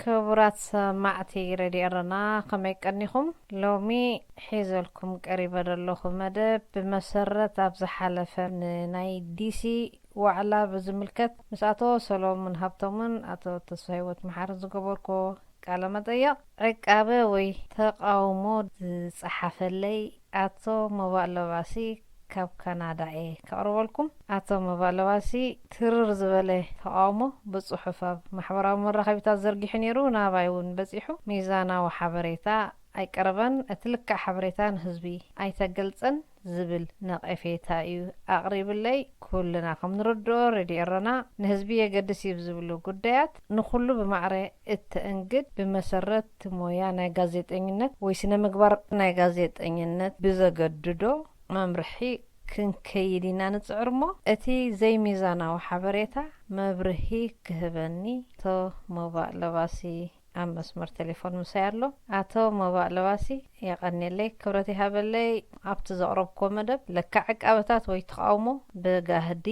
ክቡራት ሰማዕቲ ሬድዮ ኤረና፣ ከመይ ቀኒኹም? ሎሚ ሒዘልኩም ቀሪበ ዘለኹ መደብ፣ ብመሰረት ኣብ ዝሓለፈ ንናይ ዲሲ ዋዕላ ብዝምልከት ምስ ኣቶ ሰሎሙን ሃብቶምን ኣቶ ተስፋ ህይወት መሓርን ዝገበርኩዎ ቃለ መጠየቕ፣ ዕቃበ ወይ ተቓውሞ ዝጸሓፈለይ ኣቶ መባእ ለባሲ ካብ ካናዳ እየ ከቕርበልኩም። ኣቶ መባእ ለባሲ ትርር ዝበለ ተቓውሞ ብጽሑፍ ኣብ ማሕበራዊ መራኸቢታት ዘርጊሑ ነይሩ፣ ናባይ እውን በጺሑ። ሚዛናዊ ሓበሬታ ኣይቀረበን፣ እቲ ልክዕ ሓበሬታ ንህዝቢ ኣይተገልጸን ዝብል ነቐፌታ እዩ ኣቕሪብለይ። ኩልና ከም ንርድኦ፣ ሬድዮ ኤረና ንህዝቢ የገድስ እዩ ዝብሉ ጉዳያት ንኹሉ ብማዕረ እተእንግድ፣ ብመሰረት እቲ ሞያ ናይ ጋዜጠኝነት ወይ ስነ ምግባር ናይ ጋዜጠኝነት ብዘገድዶ መምርሒ ክንከይድ ኢና ንጽዕር እሞ፣ እቲ ዘይሚዛናዊ ሓበሬታ መብርሂ ክህበኒ ኣቶ ሞባእ ለባሲ ኣብ መስመር ቴሌፎን ምሳይ ኣሎ። ኣቶ ሞባእ ለባሲ፣ የቐንየለይ፣ ክብረት ይሃበለይ። ኣብቲ ዘቕረብኩዎ መደብ፣ ለካ ዕቃበታት ወይ ተቓውሞ ብጋህዲ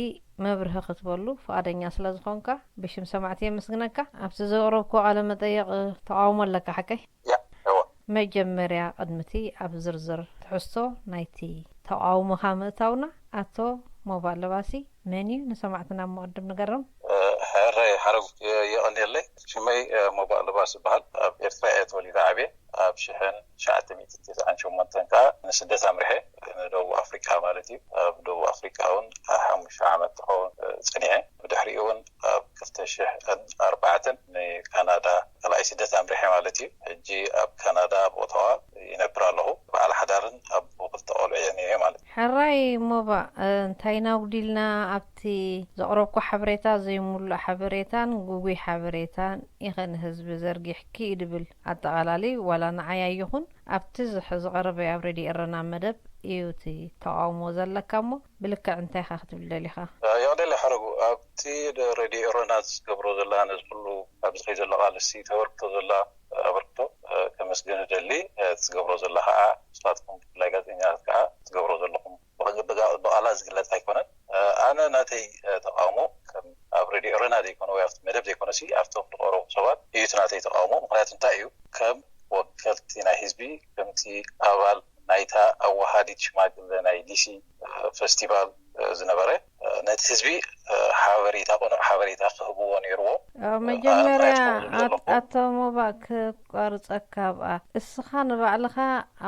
መብርሂ ክትበሉ ፍቓደኛ ስለ ዝኾንካ፣ ብሽም ሰማዕቲ የመስግነካ። ኣብቲ ዘቕረብኩዎ ቃለ መጠይቕ ተቓውሞ ኣለካ፣ ሓቀይ? ያ፣ እወ። መጀመርያ፣ ቅድሚቲ ኣብ ዝርዝር ትሕዝቶ ናይቲ ተቓውሞኻ ምእታውና፣ ኣቶ ሞባእ ለባሲ መን እዩ? ንሰማዕትና እሞ ቅድም ንገሮም። ሕራይ ሓረጉ፣ የቐንየለይ። ሽመይ ሞባእ ለባሲ ይበሃል። ኣብ ኤርትራ እየ ተወሊደ ዓብየ። ኣብ ሽሕን ትሽዓተ ሚእትን ተስዓን ሸሞንተን ከዓ ንስደት ኣምሪሐ፣ ንደቡብ ኣፍሪቃ ማለት እዩ። ኣብ ደቡብ ኣፍሪቃ እውን ሓሙሽተ ዓመት ትኸውን ጸኒሐ። ብድሕሪኡ እውን ኣብ ክልተ ሽሕን ኣርባዕተን ንካናዳ ካልኣይ ስደት ኣምሪሐ ማለት እዩ። ሕጂ ኣብ ካናዳ ኣብ ኦታዋ ይነብር ኣለኹ። በዓል ሓዳርን ኣቦ ክልተ ቆልዑ እየ ማለት እዩ። ሕራይ ሞባእ፣ እንታይ ኢና ኣጉዲልና? ኣብቲ ዘቕረብኩ ሓበሬታ ዘይምሉእ ሓበሬታን ግጉይ ሓበሬታን ኢኸ ንህዝቢ ዘርጊሕኪ እዩ ድብል። ኣጠቓላሊ ዋላ ንዓይ ኣይኹን ኣብቲ ዝሕ-፣ ዝቐረበ ኣብ ሬድዮ ኤረና መደብ እዩ እቲ ተቓውሞ ዘለካ እሞ፣ ብልክዕ እንታይ ኢኻ ክትብል ደሊኻ? የቕኔለይ ሓረጉ፣ ኣብቲ ሬድዮ ኤረና ዝገብሮ ዘላ ነዚ ኩሉ ኣብዚ ከይ ዘሎ ቃልሲ ተበርክቶ ዘላ ኣበርክቶ ከመስግን እደሊ። ትገብሮ ዘላ ከዓ ንስኻትኩም ብፍላይ ጋዜጠኛታት ከዓ ትገብሮ ዘለኹም ብቓላት ዝግለፅ ኣይኮነን። ኣነ ናተይ ተቃውሞ ከም ኣብ ሬድዮ ኤረና ዘይኮነ ወይ ኣብቲ መደብ ዘይኮነ ሲ ኣብቶም ዝቐረቡ ሰባት እዩ እቲ ናተይ ተቃውሞ። ምክንያቱ እንታይ እዩ? ከም ወከልቲ ናይ ህዝቢ፣ ከምቲ ኣባል ናይታ ኣወሃዲት ሽማግለ ናይ ዲሲ ፈስቲቫል ዝነበረ፣ ነቲ ህዝቢ ሓበሬታ፣ ቅኑዕ ሓበሬታ ክህብዎ ነይርዎ። መጀመርያ ኣቶ ሞባእ፣ ክቋርፀካ ኣብኣ፣ እስኻ ንባዕልኻ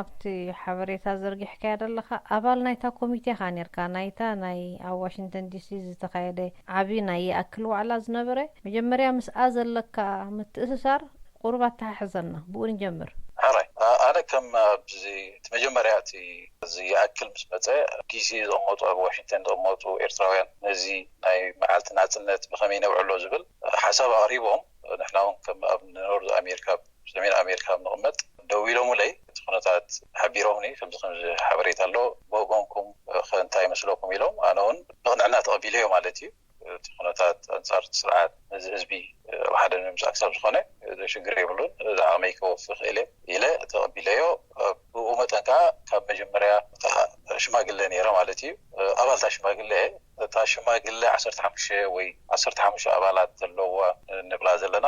ኣብቲ ሓበሬታ ዘርጊሕካዮ ዘለኻ ኣባል ናይታ ኮሚቴ ኢኻ ነይርካ፣ ናይታ ናይ ኣብ ዋሽንግተን ዲሲ ዝተኻየደ ዓቢ ናይ ይኣክል ዋዕላ ዝነበረ። መጀመርያ ምስኣ ዘለካ ምትእስሳር ቁሩብ ኣተሓሕዘና፣ ብኡ ንጀምር። ሕራይ፣ ኣነ ከም ኣብዚ እቲ መጀመርያ እቲ እዚ ይኣክል ምስ መፀ፣ ዲሲ ዝቕመጡ፣ ኣብ ዋሽንግተን ዝቕመጡ ኤርትራውያን ነዚ ናይ መዓልቲ ናፅነት ብኸመይ ነብዕሎ ዝብል ሓሳብ ኣቕሪቦም፣ ንሕና እውን ከም ኣብ ኖርዝ ኣሜሪካ፣ ሰሜን ኣሜሪካ ኣብ ንቕመጥ ደዊሎምለይ፣ እቲ ኩነታት ሓቢሮምኒ፣ ከምዚ ከምዚ ሓበሬታ ኣሎ፣ ብወገንኩም ከ እንታይ ይመስለኩም ኢሎም፣ ኣነ እውን ብቕንዕና ተቐቢለዮ ማለት እዩ። እቲ ኩነታት ኣንጻር እቲ ስርዓት ነዚ ህዝቢ ኣብ ሓደ ንምምጻእ ክሳብ ዝኾነ ሽግር የብሉን፣ ዝዓቕመይ ክወፊ ክእል እየ ኢለ ተቐቢለዮ። ብኡ መጠን ከኣ ካብ መጀመርያ እታ ሽማግለ ነይረ ማለት እዩ። ኣባል እታ ሽማግለ እየ። እታ ሽማግለ ዓሰርተ ሓሙሽተ ወይ ዓሰርተ ሓሙሽተ ኣባላት ዘለዋ ንብላ ዘለና።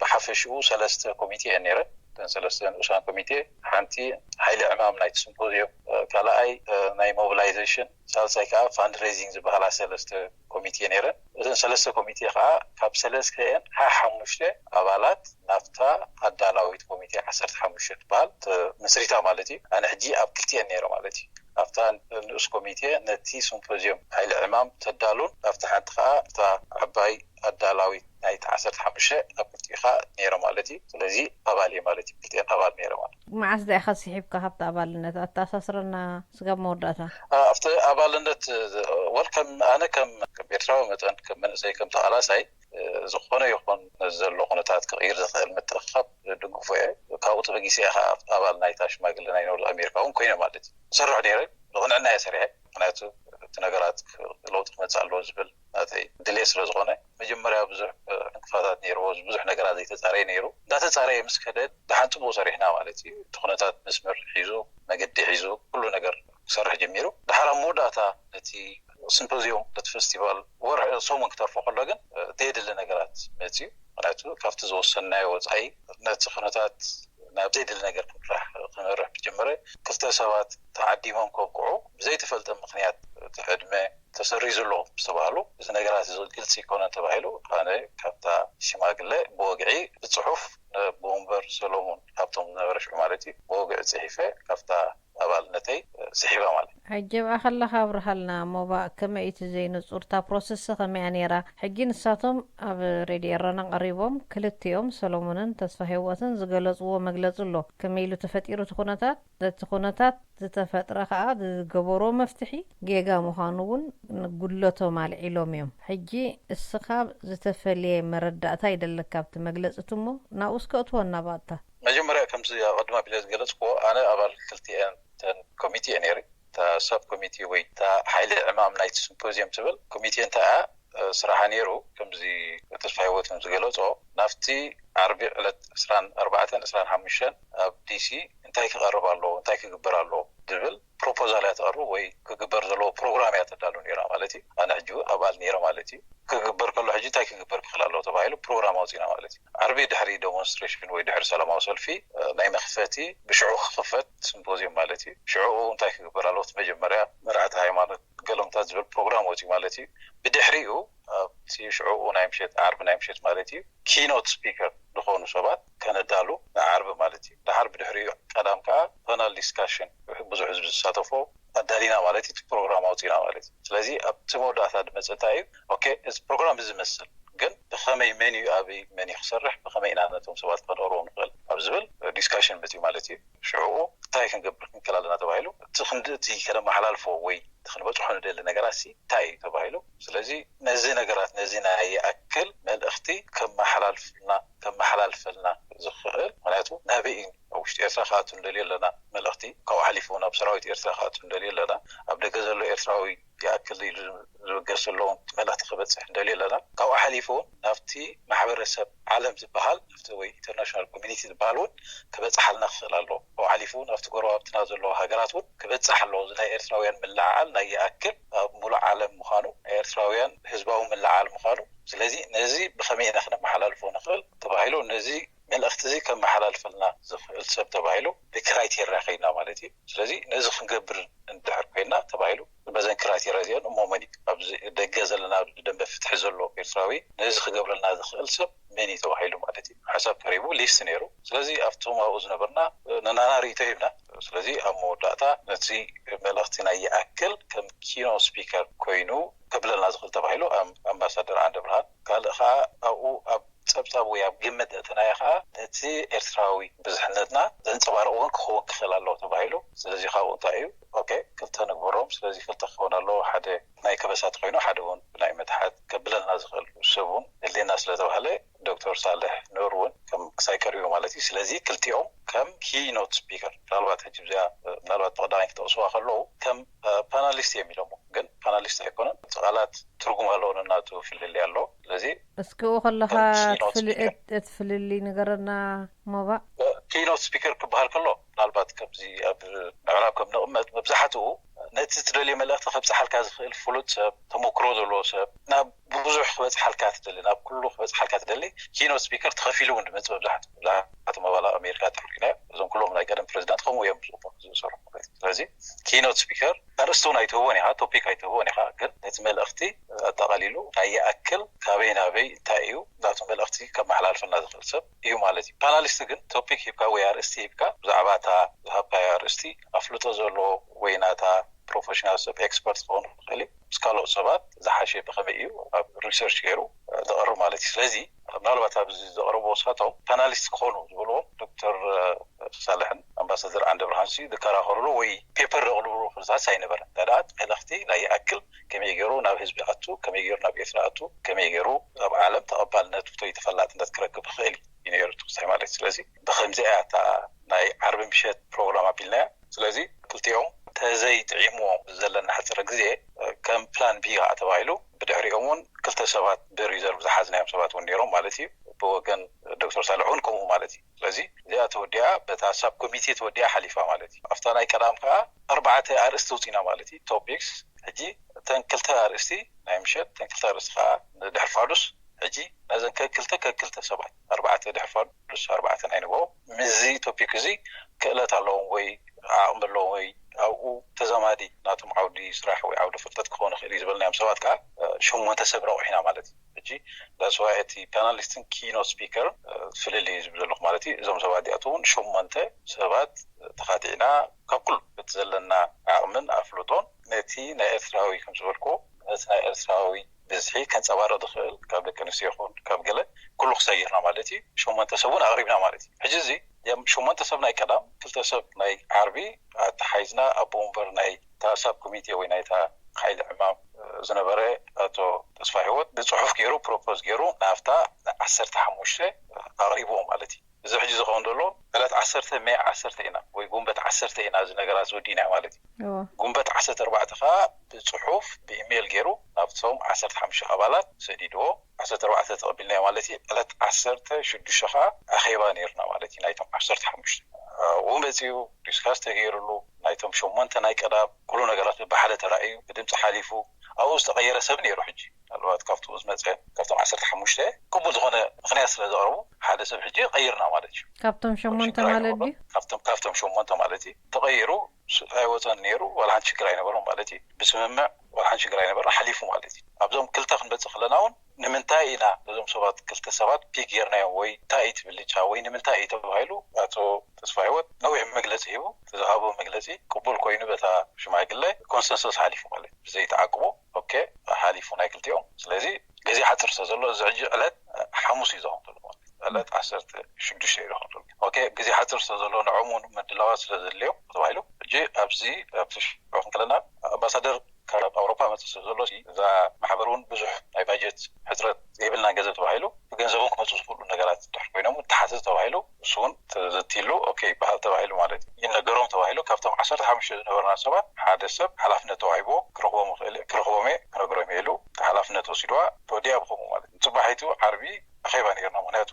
ብሓፈሽኡ ሰለስተ ኮሚቴ እየን ነይረን። እተን ሰለስተ ንኡሳን ኮሚቴ፣ ሓንቲ ሓይሊ ዕማም ናይቲ ሲምፖዚየም፣ ካልኣይ ናይ ሞቢላይዜሽን፣ ሳልሳይ ከዓ ፋንድሬዚንግ ዝበሃላ ሰለስተ ኮሚቴ ነይረን። እተን ሰለስተ ኮሚቴ ከዓ ካብ ሰለስተአን ሓሓሙሽተ ኣባላት ናብታ ኣዳላዊት ኮሚቴ ዓሰርተ ሓሙሽተ ትበሃል ተመስሪታ ማለት እዩ። ኣነ ሕጂ ኣብ ክልቲአን ነይረ ማለት እዩ። ኣብታ ንኡስ ኮሚቴ ነቲ ሲምፖዚየም ሓይሊ ዕማም ተዳሉን ኣብታ ሓንቲ ከዓ እታ ዓባይ ኣዳላዊት ናይቲ ዓሰርተ ሓሙሽተ ኣብ ክልቲኡ ከዓ ነይረ ማለት እዩ። ስለዚ ኣባል እየ ማለት እዩ። ክልቲአን ኣባል ነይረ ማለት እዩ። መዓስ ዳኢኻ ስሒብካ ካብቲ ኣባልነት? ኣተኣሳስረና ስጋብ መወዳእታ። ኣብቲ ኣባልነት ወል ከም ኣነ ከም ኤርትራዊ መጠን ከም መንእሰይ ከም ተቓላሳይ ዝኾነ ይኹን ነዚ ዘሎ ኩነታት ክቕይር ዝኽእል ምትእኽኻብ ዝድግፎ እየ። ካብኡ ተበጊሰ እየ ከዓ ኣባል ናይታ ሽማግለ ናይ ኖርዝ ኣሜሪካ እውን ኮይነ ማለት እዩ። ዝሰርሕ ነይረ፣ ብቕንዕና እየ ሰሪሐ። ምክንያቱ እቲ ነገራት ለውጢ ክመፅእ ኣለዎ ዝብል ናተይ ድሌት ስለ ዝኾነ፣ መጀመርያ ብዙሕ ዕንቅፋታት ነይርዎ፣ ብዙሕ ነገራት ዘይተፃረየ ነይሩ። እንዳተፃረየ ምስ ከደ ደሓን ፅቡቕ ሰሪሕና ማለት እዩ። እቲ ኩነታት መስመር ሒዙ፣ መገዲ ሒዙ፣ ኩሉ ነገር ክሰርሕ ጀሚሩ። ድሓር ኣብ መወዳእታ ነቲ ሲምፖዚዮም፣ ነቲ ፌስቲቫል ወርሒ ሰሙን ክተርፎ ከሎ ግን፣ እ፣ ዘየድሊ ነገራት መፅዩ። ምክንያቱ ካብቲ ዝወሰንናዮ ወፃኢ ነቲ ኩነታት ናብ ዘየድሊ ነገር ክንምራሕ፣ ክመርሕ ብጀመረ። ክልተ ሰባት ተዓዲሞም ከብቅዑ ብዘይተፈልጠ ምክንያት እቲ ዕድመ ተሰሪዙ ኣሎ ዝተባህሉ፣ እዚ ነገራት እዚ ግልፂ ኣይኮነን ተባሂሉ። ኣነ ካብታ ሽማግለ ብወግዒ ብፅሑፍ ንኣቦ ወንበር ሰሎሙን ሃብቶም ዝነበረ ሽዑ ማለት እዩ፣ ብወግዒ ፅሒፈ ካብታ ኣባልነተይ ስሒባ ማለት እዩ። ሕጂ ኣብኣ ከለኻ ኣብርሃልና፣ ሞባእ ከመይ እቲ ዘይንጹር፣ እታ ፕሮሰስ ከመይ እያ ነይራ? ሕጂ ንሳቶም ኣብ ሬድዮ ኤረና ቀሪቦም፣ ክልቲኦም ሰሎሞንን ተስፋ ህይወትን ዝገለጽዎ መግለጺ ኣሎ። ከመይ ኢሉ ተፈጢሩ እቲ ኩነታት? እቲ ኩነታት ዝተፈጥረ ከኣ ዝገበሮ መፍትሒ ጌጋ ምዃኑ እውን ንጉድለቶም ኣልዒሎም እዮም። ሕጂ እስኻ ዝተፈልየ መረዳእታ ይደለካ ኣብቲ መግለጺ እቲ እሞ ናብኡስ ከእትወና ባእታ። መጀመርያ ከምዚ ኣቐድም ኣቢለ ዝገለጽክዎ፣ ኣነ ኣባል ክልቲኤን ተን ኮሚቴ እየ ነይረ። እታ ሰብ ኮሚቴ ወይ እታ ሓይሊ ዕማም ናይቲ ሲምፖዚየም ትብል ኮሚቴ እንታይ እያ፣ እ፣ ስራሓ ነይሩ፣ ከምዚ ተስፋ ህይወት ከም ዝገለጾ፣ ናብቲ ዓርቢ ዕለት ዕስራን ኣርባዕተን ዕስራን ሓሙሽተን ኣብ ዲሲ እንታይ ክቐርብ ኣለዎ፣ እንታይ ክግበር ኣለዎ ዝብል ፕሮፖዛል እያ ተቕርብ ወይ ክግበር ዘለዎ ፕሮግራም እያ ተዳሉ ነይራ ማለት እዩ። ኣነ ሕጂ እውን ኣባል ነይረ ማለት እዩ። ክግበር ከሎ ሕጂ እንታይ ክግበር ክኽእል ኣለዎ ተባሂሉ ፕሮግራም ኣውፂና ማለት እዩ። ዓርቢ ድሕሪ ዴሞንስትሬሽን ወይ ድሕሪ ሰላማዊ ሰልፊ፣ እ፣ ናይ መኽፈቲ ብሽዑ ክኽፈት ሲምፖዚየም ማለት እዩ። ሽዑ እንታይ ክግበር ኣለዎ? እቲ መጀመርያ መርዓቲ ሃይማኖት ገሎምታት ዝብል ፕሮግራም ወፂኡ ማለት እዩ። ብድሕሪኡ ኣብቲ ሽዑኡ ናይ ምሸት ዓርቢ ናይ ምሸት ማለት እዩ ኪኖት ስፒከር ዝኾኑ ሰባት ከነዳሉ ንዓርቢ ማለት እዩ። ድሓር ብድሕሪኡ ቀዳም ከዓ ፓናል ዲስካሽን ብዙሕ ህዝቢ ዝሳተፎ ኣዳሊና ማለት እዩ። እቲ ፕሮግራም ኣውፂና ማለት እዩ። ስለዚ ኣብቲ መወዳእታ ዝመፀ እንታይ እዩ? ኦኬ፣ እዚ ፕሮግራም እዚ ይመስል፣ ግን ብኸመይ፣ መን እዩ፣ ኣበይ፣ መን እዩ ክሰርሕ፣ ብኸመይ ኢና ነቶም ሰባት ከነቕርቦም ንኽእል ኣብ ዝብል ዲስካሽን መፅዩ ማለት እዩ። ሽዕኡ እንታይ ክንገብር ክንክእል ኣለና ተባሂሉ፣ እቲ ክንዲ እቲ ከነመሓላልፎ ወይ እቲ ክንበፅሖ ንደሊ ነገራት ሲ እንታይ እዩ ተባሂሉ። ስለዚ ነዚ ነገራት ነዚ ናይ ይኣክል መልእኽቲ ከመሓላልፍልና ከመሓላልፈልና ዝኽእል፣ ምክንያቱ ናበይ እዩ ኣብ ውሽጢ ኤርትራ ክኣቱ እንደልዮ ኣለና፣ መልእኽቲ ካብኡ ሓሊፉ ናብ ሰራዊት ኤርትራ ክኣቱ እንደልዮ ኣለና፣ ኣብ ደገ ዘሎ ኤርትራዊ ይኣክል ኢሉ ዝብገስ ዘሎ እውን መልእኽቲ ክበፅሕ እንደልዮ ኣለና። ካብኡ ሓሊፉ እውን ናብቲ ማሕበረሰብ ዓለም ዝበሃል፣ ናብቲ ወይ ኢንተርናሽናል ኮሚኒቲ ዝበሃል እውን ክበፅሓልና ክኽእል ኣለዎ። ካብኡ ሓሊፉ እውን ኣብቲ ጎረባብትና ዘለዋ ሃገራት እውን ክበፅሕ ኣለዎ። እዚ ናይ ኤርትራውያን ምልዕዓል ናይ ይኣክል ኣብ ሙሉእ ዓለም ምዃኑ፣ ናይ ኤርትራውያን ህዝባዊ ምልዕዓል ምዃኑ። ስለዚ ነዚ ብኸመይ ኢና ክነመሓላልፎ ንኽእል ተባሂሉ፣ ነዚ መልእኽቲ እዚ ከመሓላልፈልና ዝኽእል ሰብ ተባሂሉ ብክራይቴርያ ከይድና ማለት እዩ። ስለዚ ነዚ ክንገብር እንድሕር ኮይና ተባሂሉ፣ በዘን ክራይቴርያ እዚአን እሞ መን እዩ ኣብዚ ደገ ዘለና፣ ኣብዚ ደንበ ፍትሒ ዘሎ ኤርትራዊ ነዚ ክገብረልና ዝኽእል ሰብ መን እዩ ተባሂሉ ማለት እዩ። ሓሳብ ቀሪቡ፣ ሊስት ነይሩ። ስለዚ ኣብቶም ኣብኡ ዝነበርና ነናና ርእይቶ ሂብና። ስለዚ ኣብ መወዳእታ ነቲ መልእኽቲ ናይ ይኣክል ከም ኪኖ ስፒከር ኮይኑ ከብለልና ዝኽእል ተባሂሉ ኣም-፣ ኣምባሳደር ዓንደ ብርሃን፣ ካልእ ከዓ ኣብኡ ኣብ ጸብጻብ ወይ ኣብ ግምት እተናየ ከዓ ነቲ ኤርትራዊ ብዝሕነትና ዘንጸባርቕ እውን ክኸውን ክኽእል ኣለዎ ተባሂሉ። ስለዚ ካብኡ እንታይ እዩ፣ ኦኬ፣ ክልተ ንግበሮም። ስለዚ ክልተ ክኸውን ኣለዎ፣ ሓደ ናይ ከበሳት ኮይኑ ሓደ እውን ብናይ መትሓት ከብለልና ዝኽእል ሰብ እውን የድልየና ስለተባህለ ዶክተር ሳልሕ ኑር እውን ከም ክሳይ ቀሪቡ ማለት እዩ። ስለዚ ክልቲኦም ከም ኪኖት ስፒከር፣ ምናልባት ሕጂ እዚኣ ምናልባት ብቐዳማይ ክጠቕስዋ ከለዉ ከም ፓናሊስት እዮም ኢሎሞ፣ ግን ፓናሊስት ኣይኮነን። እቲ ቃላት ትርጉም ኣለዎ፣ ነናቱ ፍልልይ ኣለዎ። ስለዚ እስክኡ ከለኻ ከም ኪኖት እቲ ፍል- ስፒከር እቲ ፍልልይ ንገረና ሞባእ። ኪኖት ስፒከር ክበሃል ከሎ ምናልባት ከምዚ ኣብ ምዕራብ ከም ንቕመጥ መብዛሕትኡ ነቲ ትደልዮ መልእኽቲ ከብፅሓልካ ዝኽእል ፍሉጥ ሰብ፣ ተመክሮ ዘለዎ ሰብ፣ ናብ ብዙሕ ክበፅሓልካ ትደሊ፣ ናብ ኩሉ ክበፅሓልካ ትደሊ ኪኖት ስፒከር ተኸፊሉ እውን ዝመፅእ መብዛሕትኡ መብዛሕትኡ መባል ኣሜሪካ ተሪኢናዮ። እዞም ኩሎም ናይ ቀደም ፕሬዚዳንት ከምኡ እዮም ዝሰርሑ ማለት እዩ። ስለዚ ኪኖት ስፒከር ኣርእስቲ እውን ኣይትህቦን ኢኻ፣ ቶፒክ ኣይትህቦን ኢኻ፣ ግን ነቲ መልእኽቲ ኣጠቓሊሉ ናይ ይኣክል ካበይ ናበይ እንታይ እዩ ናቱ መልእኽቲ ከመሓላልፈልና ዝኽእል ሰብ እዩ ማለት እዩ። ፓናሊስት ግን ቶፒክ ሂብካ ወይ ኣርእስቲ ሂብካ ብዛዕባ እታ ዝሃብካዮ ኣርእስቲ ኣፍልጦ ዘለዎ ወይ ናታ ፕሮፌሽናል ሰብ ኤክስፐርት ክኸውን ይኽእል እዩ። ምስ ካልኦት ሰባት ዝሓሸ ብኸመይ እዩ ኣብ ሪሰርች ገይሩ ዘቕርብ ማለት እዩ። ስለዚ ምናልባት ኣብዚ ዘቕርቦ ንሳቶም ፓናሊስት ክኾኑ ዝበልዎም ዶክተር ሳልሕን ኣምባሳደር ዓንደ ብርሃን ሲ ዝከራኸርሉ ወይ ፔፐር ዘቕርብሉ ኩነታት ኣይነበረን። እንታይ ደኣ እቲ መልእኽቲ ናይ ይኣክል ከመይ ገይሩ ናብ ህዝቢ ኣቱ፣ ከመይ ገይሩ ናብ ኤርትራ ኣቱ፣ ከመይ ገይሩ ኣብ ዓለም ተቐባልነት ወይ ተፈላጥነት ክረክብ ይኽእል እዩ ነይሩ እቲ ክሳይ ማለት እዩ። ስለዚ ብኸምዚኣ እያ እታ ናይ ዓርቢ ምሸት ፕሮግራም ኣቢልናያ። ስለዚ ክልቲኦም ተዘይጥዒምዎም ዘለና ሕፅረ ግዜ ከም ፕላን ቢ ከዓ ተባሂሉ ብድሕሪኦም እውን ክልተ ሰባት ብሪዘርቭ ዝሓዝናዮም ሰባት እውን ነይሮም ማለት እዩ። ብወገን ዶክተር ሳልሕ እውን ከምኡ ማለት እዩ። ስለዚ እዚኣ ተወዲኣ በታ ሳብ ኮሚቴ ተወዲኣ ሓሊፋ ማለት እዩ። ኣብታ ናይ ቀዳም ከዓ ኣርባዕተ ኣርእስቲ ውፂና ማለት እዩ፣ ቶፒክስ። ሕጂ እተን ክልተ ኣርእስቲ ናይ ምሸት፣ እተን ክልተ ኣርእስቲ ከዓ ንድሕሪ ፋዱስ፣ ሕጂ ነዘን ከክልተ ከክልተ ሰባት፣ ኣርባዕተ ድሕሪ ፋዱስ፣ ኣርባዕተ ናይ ንግሆ፣ ምስዚ ቶፒክ እዚ ክእለት ኣለዎም ወይ ዓቕሚ ኣለዎም ወይ ኣብኡ ተዛማዲ ናቶም ዓውዲ ስራሕ ወይ ዓውዲ ፍልጠት ክኾኑ ይኽእል እዩ ዝበልናዮም ሰባት ከዓ ሸሞንተ ሰብ ረቑሒና ማለት እዩ። ሕጂ ዳስዋ እቲ ፓናሊስትን ኪኖት ስፒከር ፍልልይ ዝብል ዘለኹ ማለት እዩ። እዞም ሰባት እዚኣቶም እውን ሸሞንተ ሰባት ተኻቲዕና ካብ ኩሉ እቲ ዘለና ዓቕምን ኣፍልጦን ነቲ ናይ ኤርትራዊ ከም ዝበልኩ ነቲ ናይ ኤርትራዊ ብዝሒ ከንፀባርቕ ዝኽእል ካብ ደቂ ኣንስትዮ ይኹን ካብ ገለ ኩሉ ክሰይርና ማለት እዩ። ሸሞንተ ሰብ እውን ኣቕሪብና ማለት እዩ። ሕጂ እዚ ሸሞንተ ሰብ ናይ ቀዳም፣ ክልተ ሰብ ናይ ዓርቢ ኣተሓይዝና ኣቦ ወንበር ናይ እታ ሳብ ኮሚቴ ወይ ናይታ ሓይሊ ዕማም ዝነበረ ኣቶ ተስፋ ህይወት ብፅሑፍ ገይሩ ፕሮፖዝ ገይሩ ናብታ ዓሰርተ ሓሙሽተ ኣቕሪብዎ ማለት እዩ። እዚ ሕጂ ዝኸውን ዘሎ ዕለት ዓሰርተ ሜ ዓሰርተ ኢና ወይ ጉንበት ዓሰርተ ኢና እዚ ነገራት ዝወዲና ማለት እዩ። ጉንበት ዓሰርተ ኣርባዕተ ከዓ ብፅሑፍ ብኢሜይል ገይሩ ናብቶም ዓሰርተ ሓሙሽተ ኣባላት ሰዲድዎ። ዓሰርተ ኣርባዕተ ተቐቢልናዮ ማለት እዩ። ዕለት ዓሰርተ ሽዱሽተ ከዓ ኣኼባ ነይርና ማለት እዩ። ናይቶም ዓሰርተ ሓሙሽተ ኣብኡ መፂኡ ዲስካስ ተገይሩሉ ናይቶም ሸሞንተ ናይ ቀዳም ኩሉ ነገራት ብሓደ ተራእዩ ብድምፂ ሓሊፉ ኣብኡ ዝተቐየረ ሰብ ነይሩ። ሕጂ ምናልባት ካብቲ ዝመፀ ካብቶም ዓሰርተ ሓሙሽተ ቅቡል ዝኾነ ምኽንያት ስለ ዘቕረቡ ሓደ ሰብ ሕጂ ቀይርና ማለት እዩ። ካብቶም ሸሞንተ ማለት ድዩ? ካብቶም ሸሞንተ ማለት እዩ። ተቐይሩ ኣይወፀን ነይሩ። ዋላ ሓንቲ ሽግር ኣይነበሮም ማለት እዩ። ብስምምዕ ዋላ ሓንቲ ሽግር ኣይነበርና ሓሊፉ ማለት እዩ። ኣብዞም ክልተ ክንመፅእ ከለና እውን ንምንታይ ኢና ነዞም ሰባት ክልተ ሰባት ፒክ ጌርናዮም ወይ እንታይ እዩ እቲ ብልጫ ወይ ንምንታይ እዩ ተባሂሉ ኣቶ ተስፋ ህይወት ነዊሕ መግለፂ ሂቡ። ዝሃቦ መግለፂ ቅቡል ኮይኑ በታ ሽማግለ ኮንሰንሰስ ሓሊፉ ማለት እዩ። ብዘይተዓቅቦ ኦኬ ሓሊፉ ናይ ክልቲኦም። ስለዚ ግዜ ሓፅር ስለ ዘሎ እዚ ሕጂ ዕለት ሓሙስ እዩ ዝኸውን ዘሎ ማለት እዩ። ዕለት ዓሰርተ ሽዱሽተ እዩ ዝኸውን ዘሎ። ኦኬ ግዜ ሓፅር ስለ ዘሎ ንዕኦም እውን ምድላዋት ስለ ዘድልዮም ተባሂሉ ሕጂ ኣብዚ ኣብቲ ሽዑ ክንከለና ኣምባሳደር ካብ ኣውሮፓ መፅእ ስለ ዘሎ እዛ ማሕበር እውን ብዙሕ ናይ ባጀት ሕፅረት የብልናን ገንዘብ ተባሂሉ ብገንዘቦም ክመፁ ዝኽእሉ ነገራት ድሕር ኮይኖም ተሓተት ተባሂሉ እሱ እውን ተዘቲሉ ኦኬ ይበሃል ተባሂሉ ማለት እዩ። ይነገሮም ተባሂሉ ካብቶም ዓሰርተ ሓሙሽተ ዝነበርና ሰባት ሓደ ሰብ ሓላፍነት ተዋሂቦ ክረኽቦም ይኽእል ክረኽቦም እየ ክነግሮም እየ ኢሉ ሓላፍነት ወሲድዋ ተወዲኣ ብኸምኡ ማለት እዩ። ንፅባሒቱ ዓርቢ ኣኼባ ነይርና። ምክንያቱ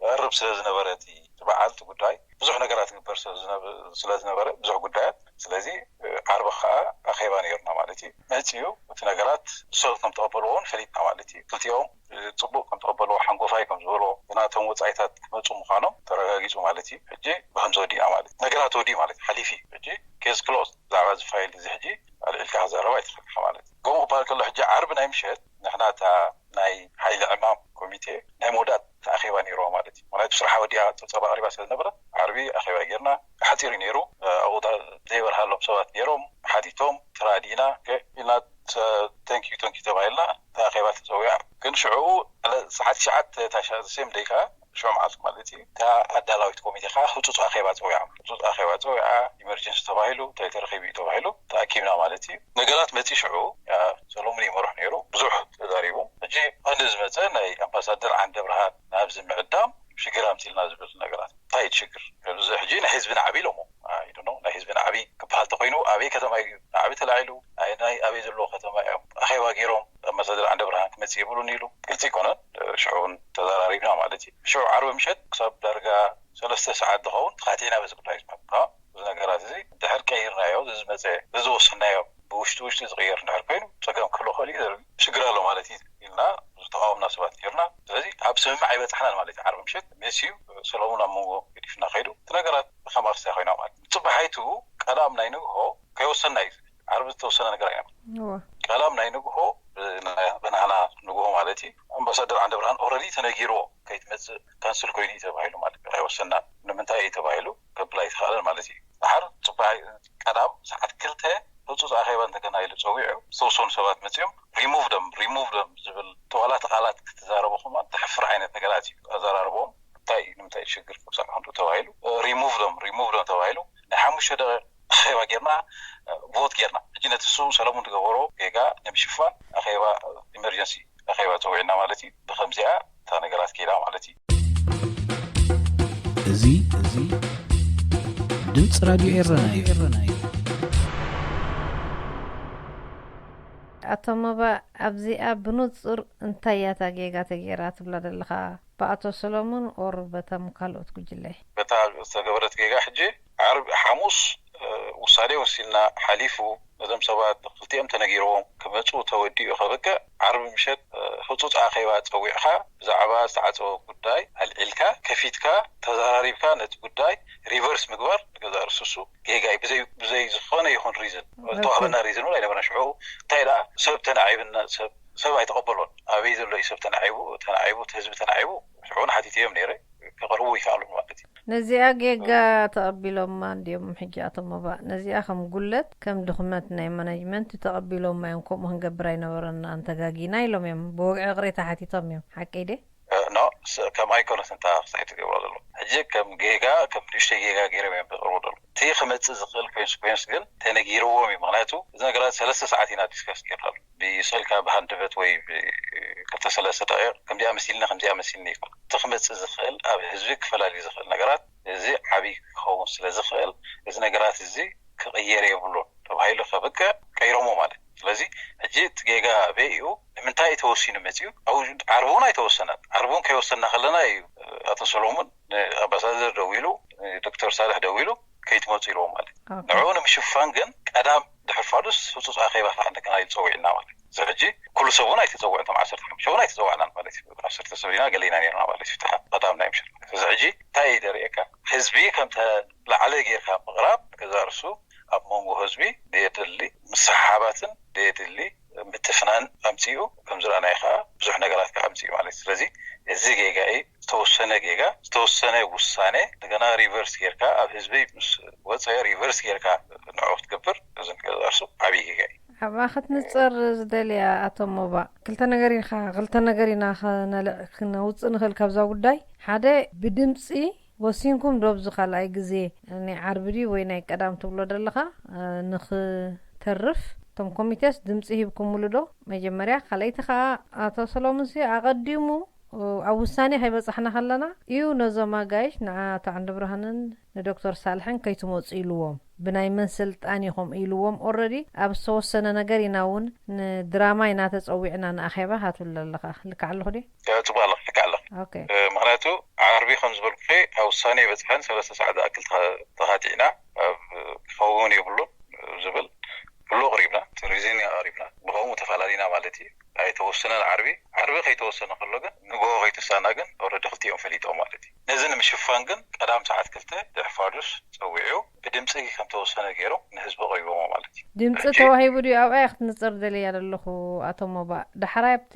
ቀርብ ስለ ዝነበረ እቲ በዓል እቲ ጉዳይ ብዙሕ ነገራት ግበር ስለ ዝነበረ ብዙሕ ጉዳያት ስለዚ ዓርቢ ከዓ ኣኼባ ነይርና ማለት እዩ። መፅዩ እቲ ነገራት ብሰብ ከም ተቐበልዎ እውን ፈሊጥና ማለት እዩ። ክልቲኦም ፅቡቅ ከም ተቐበልዎ ሓንጎፋይ ከም ዝበልዎ ናቶም ወፃኢታት ክመፁ ምዃኖም ተረጋጊፁ ማለት እዩ። ሕጂ ብከምዚ ወዲእና ማለት እዩ። ነገራት ወዲእ ማለት እዩ። ሓሊፊ ሕጂ ኬዝ ክሎዝ ብዛዕባ እዚ ፋይል እዚ ሕጂ ኣልዒልካ ክዛረብ ኣይትኽእልካ ማለት እዩ። ከምኡ ክበሃል ከሎ ሕጂ ዓርቢ ናይ ምሸት ንሕና እታ ናይ ሓይሊ ዕማም ኮሚቴ ናይ መወዳእታ ኣኼባ ነይርዋ ማለት እዩ። ምክንያቱ ስርሓ ወዲኣ ፀብፃብ ኣቅሪባ ስለ ዝነበረት ዓርቢ ኣኼባ ጌርና ሓፂር እዩ ነይሩ። ኣብኡ ዘይበርሃሎም ሰባት ነይሮም ሓቲቶም ተራዲእና ኢልና ተንኪዩ ተንኪዩ ተባሂልና እቲ ኣኼባ ተፀዊዓ ግን ሽዑ ሰዓት ትሽዓተ ታሻ ሴም ደይ ከዓ ሽዑ መዓልቲ ማለት እዩ እታ ኣዳላዊት ኮሚቴ ከዓ ህፁፅ ኣኼባ ፀዊዓ ህፁፅ ኣኼባ ፀዊዓ ኢመርጀንሲ ተባሂሉ እንታይ ተረኺቡ እዩ ተባሂሉ ተኣኪብና ማለት እዩ። ነገራት መፂ ሽዑ ሰሎሙን ይመርሑ ነይሩ ብዙሕ ተዛሪቡ። ሕጂ ቀንዲ ዝመፀ ናይ ኣምባሳደር ዓንደ ብርሃን ናብዚ ምዕዳም ሽግር ኣምፂልና ዝብል ነገራት እንታይ ሽግር እዚ ሕጂ ናይ ህዝቢ ናዕቢ ኢሎሞ ናይ ህዝቢ ናዕቢ ክበሃል ተኮይኑ ኣበይ ከተማ እዩ ናዕቢ ተላዒሉ ናይ ኣበይ ዘለዎ ከተማ እዮም ኣኼባ ገይሮም ኣምባሳደር ዓንደ ብርሃን ክመፅእ የብሉን ኢሉ ግልፂ ኣይኮነን። ሽዑ እውን ተዘራሪብና ማለት እዩ። ሽዑ ዓርቢ ምሸት ክሳብ ዳርጋ ሰለስተ ሰዓት ዝኸውን ተኻቲዕና በዚ ጉዳይ ማለት እዚ ነገራት እዚ ድሕር ቀይርናዮ ዝመፀ ዝወሰናዮ ብውሽጢ ውሽጢ ዝቅየር እንድሕር ኮይኑ ፀገም ክህሎ ክእል እዩ ሽግር ኣሎ ማለት እዩ ኢልና ዝተቃወምና ሰባት ነርና። ስለዚ ኣብ ስምምዕ ኣይበፃሕናን ማለት እዩ። ዓርቢ ምሸት መሲዩ ሰሎሙን ኣብ መንጎ ገዲፍና ከይዱ እቲ ነገራት ብከም ኣክስያ ኮይና ማለት እዩ። ፅባሓይቱ ቀዳም ናይ ንግሆ ከይወሰና እዩ ዓርቢ ዝተወሰነ ነገር ኣይነበረ። ቀዳም ናይ ንግሆ ብናህና ንግሆ ማለት እዩ ኣምባሳደር ዓንደ ብርሃን ኦረዲ ተነጊርዎ ከይትመፅእ ካንስል ኮይኑ እዩ ተባሂሉ ማለት እዩ። ኣይወሰናን ንምንታይ እዩ ተባሂሉ ከብል ኣይተኻእለን ማለት እዩ። ድሓር ፅባሕ ቀዳም ሰዓት ክልተ ህፁፅ ኣኼባ እንደገና ኢሉ ፀዊዑ ዝተወሰኑ ሰባት መፅኦም ሪሙቭ ደም ሪሙቭ ደም ዝብል ተዋላት ቃላት ክትዛረቡ ከማ ተሕፍር ዓይነት ነገራት እዩ ኣዘራርቦም። እንታይ እዩ ንምንታይ ሽግር ክብፃሕ ክንዱ ተባሂሉ ሪሙቭ ደም ሪሙቭ ደም ተባሂሉ ናይ ሓሙሽተ ደቂቃ ኣኼባ ጌርና ቮት ጌርና ሕጂ ነቲ እሱ ሰለሙን ዝገበሮ ጌጋ ንምሽፋን ኣኼባ ኢመርጀንሲ ኣኼባ ፀዊዕና ማለት እዩ። ብከምዚኣ እታ ነገራት ከይዳ ማለት እዩ። እዚ እዚ ድምፂ ራድዮ ኤረና እዩ። ኣቶ መባእ ኣብዚኣ ብንፁር እንታይ እያ እታ ጌጋ ተገይራ ትብላ ዘለኻ? ብኣቶ ሰሎሙን ኦር በቶም ካልኦት ጉጅለ? በታ ዝተገበረት ጌጋ ሕጂ ዓርቢ ሓሙስ ውሳኔ ወሲንና ሓሊፉ እዞም ሰባት ክልቲኦም ተነጊርዎም ክመፁ ተወዲኡ ከብቅዕ ዓርቢ ምሸት ህፁፅ ኣኼባ ፀዊዕካ ብዛዕባ ዝተዓፀወ ጉዳይ ኣልዒልካ ከፊትካ ተዘራሪብካ ነቲ ጉዳይ ሪቨርስ ምግባር ንገዛ ርሱሱ ጌጋ እዩ። ብዘይ ዝኾነ ይኹን ሪዝን ዝተዋህበና ሪዝን እውን ኣይነበረን። ሽዑ እንታይ ደኣ ሰብ ተናዒብና ሰብ ሰብ ኣይተቐበሎን። ኣበይ ዘሎ እዩ ሰብ ተናዒቡ ተናዒቡ እቲ ህዝቢ ተናዒቡ ሽዑ ንሓቲት እዮም ነይረ ከቐርቡ ይከኣሉ ማለት እዩ። ነዚኣ ጌጋ ተቐቢሎማ እንዲዮም ሕጂ ኣቶም ሞባእ። ነዚኣ ከም ጉለት ከም ድኽመት ናይ ማናጅመንት ተቐቢሎማ እዮም። ከምኡ ክንገብር ኣይነበረናን፣ ተጋጊና ኢሎም እዮም። ብወግዒ ይቕሬታ ሓቲቶም እዮም። ሓቀይ ድየ? ኖ፣ ከም ኣይኮነትን እታ ክሳይ ትገብሮ ዘሎ። ሕጂ ከም ጌጋ ከም ንእሽተይ ጌጋ ገይሮም እዮም ዘቕርቡ ዘለዉ። እቲ ክመፅእ ዝኽእል ኮንስኮንስ ግን ተነጊርዎም እዩ። ምክንያቱ እዚ ነገራት ሰለስተ ሰዓት ኢና ዲስካስ ገይርናሉ። ብሰልካ ብሃንደበት ወይ ክልተ ሰለስተ ደቂቕ ከምዚኣ መሲልኒ ከምዚኣ መሲልኒ ይኮን እቲ ክመፅእ ዝኽእል ኣብ ህዝቢ ክፈላልዩ ዝኽእል ነገራት እዚ ዓብዪ ክኸውን ስለ ዝኽእል እዚ ነገራት እዚ ክቕየር የብሉን ተባሂሉ ከብቅዕ ቀይሮሞ ማለት እዩ። ስለዚ ሕጂ እቲ ጌጋ ኣበይ እዩ ንምንታይ እዩ ተወሲኑ መፅዩ ኣብኡ ዓርቢ እውን ኣይተወሰነን። ዓርቢ እውን ከይወሰንና ከለና እዩ ኣቶ ሰሎሙን ንኣምባሳደር ደዊሉ ንዶክተር ሳልሕ ደዊሉ ከይትመፁ ኢልዎም ማለት እዩ። ንዕኡ ንምሽፋን ግን ቀዳም ድሕር ፋዱስ ህፁፅ ኣኼባ ከዓ እንደገና ይፀውዕና ማለት እዩ። እዚ ሕጂ ኩሉ ሰብ እውን ኣይተፀውዕን፣ እቶም ዓሰርተ ሓሙሽተ እውን ኣይተፀዋዕናን ማለት እዩ። ዓሰርተ ሰብ ኢና ገለ ኢና ነርና ማለት እዩ። እቲ ቀዳም ናይ ምሸት ማለት እዩ። እዚ ሕጂ እንታይ እዩ ዘርእየካ? ህዝቢ ከም ተላዕለ ጌርካ ምቕራብ ንገዛእ ርሱ ኣብ መንጎ ህዝቢ ዘየድሊ ምስሕሓባትን ዘየድሊ ምትፍናን ኣምፂኡ፣ ከም ዝረኣናዮ ከዓ ብዙሕ ነገራት ከዓ ኣምፂኡ ማለት እዩ። ስለዚ እዚ ጌጋ እዩ። ዝተወሰነ ጌጋ፣ ዝተወሰነ ውሳኔ፣ እንደገና ሪቨርስ ጌርካ ኣብ ህዝቢ ምስ ወፀ ሪቨርስ ጌርካ ንዕኡ ክትገብር እዚ ንገዛርሱ ዓብዪ ጌጋ እዩ። ኣብኣ ክትንፀር ዝደልያ ኣቶ ሞባእ ክልተ ነገር ኢኻ ክልተ ነገር ኢና ክነልዕ ክነውፅእ ንኽእል ካብዛ ጉዳይ ሓደ ብድምፂ ወሲንኩም ዶ ኣብዚ ካልኣይ ግዜ ናይ ዓርቢ ድዩ ወይ ናይ ቀዳም ትብሎ ዘለኻ ንኽተርፍ እቶም ኮሚቴስ ድምፂ ሂብኩምሉ ዶ መጀመርያ ካልኣይቲ ከዓ ኣቶ ሰሎሙንሲ ኣቐዲሙ ኣብ ውሳኔ ከይበፃሕና ከለና እዩ ነዞም ኣጋይሽ ንኣቶ ዓንደብርሃንን ንዶክተር ሳልሕን ከይትመፁ ኢልዎም ብናይ መን ስልጣን ኢኹም ኢልዎም ኦረዲ ኣብ ዝተወሰነ ነገር ኢና እውን ንድራማ ኢና ተፀዊዕና ንኣኼባ ሃትብለ ኣለኻ ልክዕ ኣለኹ ድየ? ጽቡቅ ኣለኺ ልክዕ ኣለኺ። ምክንያቱ ዓርቢ ከም ዝበልኩኺ ኣብ ውሳኔ በፅሐን ሰለስተ ሰዓት ዝኣክል ተኻቲዕና ክኸውን የብሉን ዝብል ኩሉ ኣቕሪብና እቲ ሪዝን ኣቕሪብና ብኸምኡ ተፈላለዩና ማለት እዩ። ኣይተወሰነን ዓርቢ ዓርቢ ከይተወሰነ ከሎ ግን ንግሆ ከይትሳና ግን ኦረዲ ክልቲኦም ፈሊጦም ማለት እዩ። ነዚ ንምሽፋን ግን ቀዳም ሰዓት ክልተ ድሕፋዱስ ፀዊዑ ብድምፂ ከም ተወሰነ ገይሮም ንህዝቢ ኣቕሪቦሞ ማለት እዩ። ድምፂ ተዋሂቡ ድዩ? ኣብኣ እየ ክትንፅር ደልያ ዘለኹ ኣቶ ሞባእ። ዳሕራይ ኣብቲ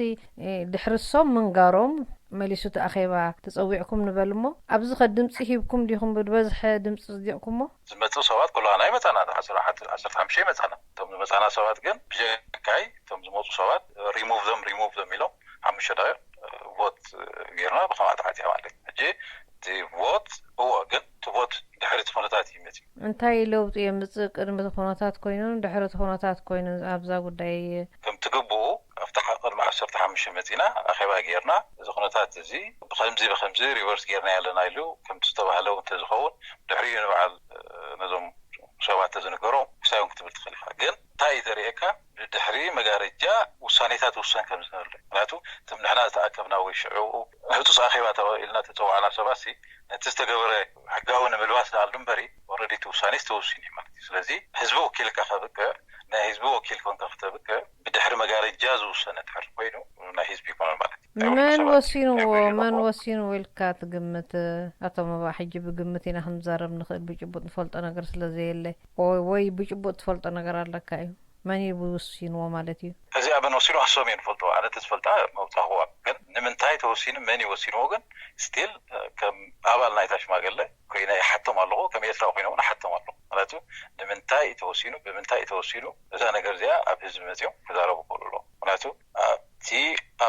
ድሕሪ ሶም ምንጋሮም መሊሱ እቲ ኣኼባ ተፀዊዕኩም ንበል እሞ ኣብዚ ከ ድምፂ ሂብኩም ዲኹም ብዝበዝሐ ድምፂ ፅዲቕኩሞ? ዝመፅኡ ሰባት ኩላና ኣይመፃና ዓሰርተ ሓሙሽተ ይመፃና እቶም ዝመፃና ሰባት ግን ብጀካይ እቶም ዝመፁ ሰባት remove them remove them ኢሎም ሓሙሽተ ደቂቕ ቮት ጌርና ብከምኣ ተዓፅያ ማለት እዩ። ሕጂ እቲ ቮት እዎ ግን እቲ ቮት ድሕሪ እቲ ኩነታት እዩ መፅዩ። እንታይ ለውጢ የምፅእ ቅድሚ እቲ ኩነታት ኮይኑን ድሕሪ እቲ ኩነታት ኮይኑን ኣብዛ ጉዳይ? ከም ትግብኡ ኣብቲ ቅድሚ ዓሰርተ ሓሙሽተ መፂና ኣኼባ ጌርና እዚ ኩነታት እዚ ብከምዚ ብከምዚ ሪቨርስ ጌርና ኣለና ኢሉ ከምቲ ዝተባህለ እውን ተዝኸውን ድሕሪኡ ንበዓል ነዞም ሰባት ተዝንገሮም ክሳይ እውን ክትብል ትኽእል ኢኻ። ግን እንታይ እዩ ዘርእየካ? ብድሕሪ መጋረጃ ውሳኔታት ውሰን ከም ዝነበረ ምክንያቱ እቶም ንሕና ዝተኣከብና ወይ ሽዑ ህፁፅ ኣኼባ ኢልና ተፀዋዕና ሰባት ሲ ነቲ ዝተገበረ ሕጋዊ ንምልባስ ዝኣሉ እምበሪ ኦረዲ እቲ ውሳኔ ዝተወሲኑ እዩ ማለት እዩ። ስለዚ ህዝቢ ወኪልካ ከብቅዕ ናይ ህዝቢ ወኪል ኮንካ ክተብቅዕ ብድሕሪ መጋረጃ ዝውሰነ ድሕር ኮይኑ ናይ ህዝቢ ይኮነን ማለት እዩ። መን ወሲንዎ መን ወሲንዎ ኢልካ ትግምት? ኣቶ መባእ ሕጂ ብግምት ኢና ክንዛረብ ንኽእል ብጭቡጥ ንፈልጦ ነገር ስለዘየለ ወይ ብጭቡጥ ትፈልጦ ነገር ኣለካ እዩ። መን እዩ ወሲንዎ ማለት እዩ? እዚኣ መን ወሲኑ ኣሶም እየ ንፈልጦ ኣነ ተዝፈልጣ መውፃኽዋ ግን ንምንታይ ተወሲኑ መን እዩ ወሲንዎ ግን ስቲል ከም ኣባል ናይታ ሽማገለ ኮይነ ይሓቶም ኣለኹ ከም ኤርትራዊ ኮይነ እውን ይሓቶም ኣለኹ ምክንያቱ ንምንታይ እዩ ተወሲኑ ብምንታይ እዩ ተወሲኑ እዛ ነገር እዚኣ ኣብ ህዝቢ መፂኦም ክዛረቡ ክኽእሉ ኣለዎ ምክንያቱ እቲ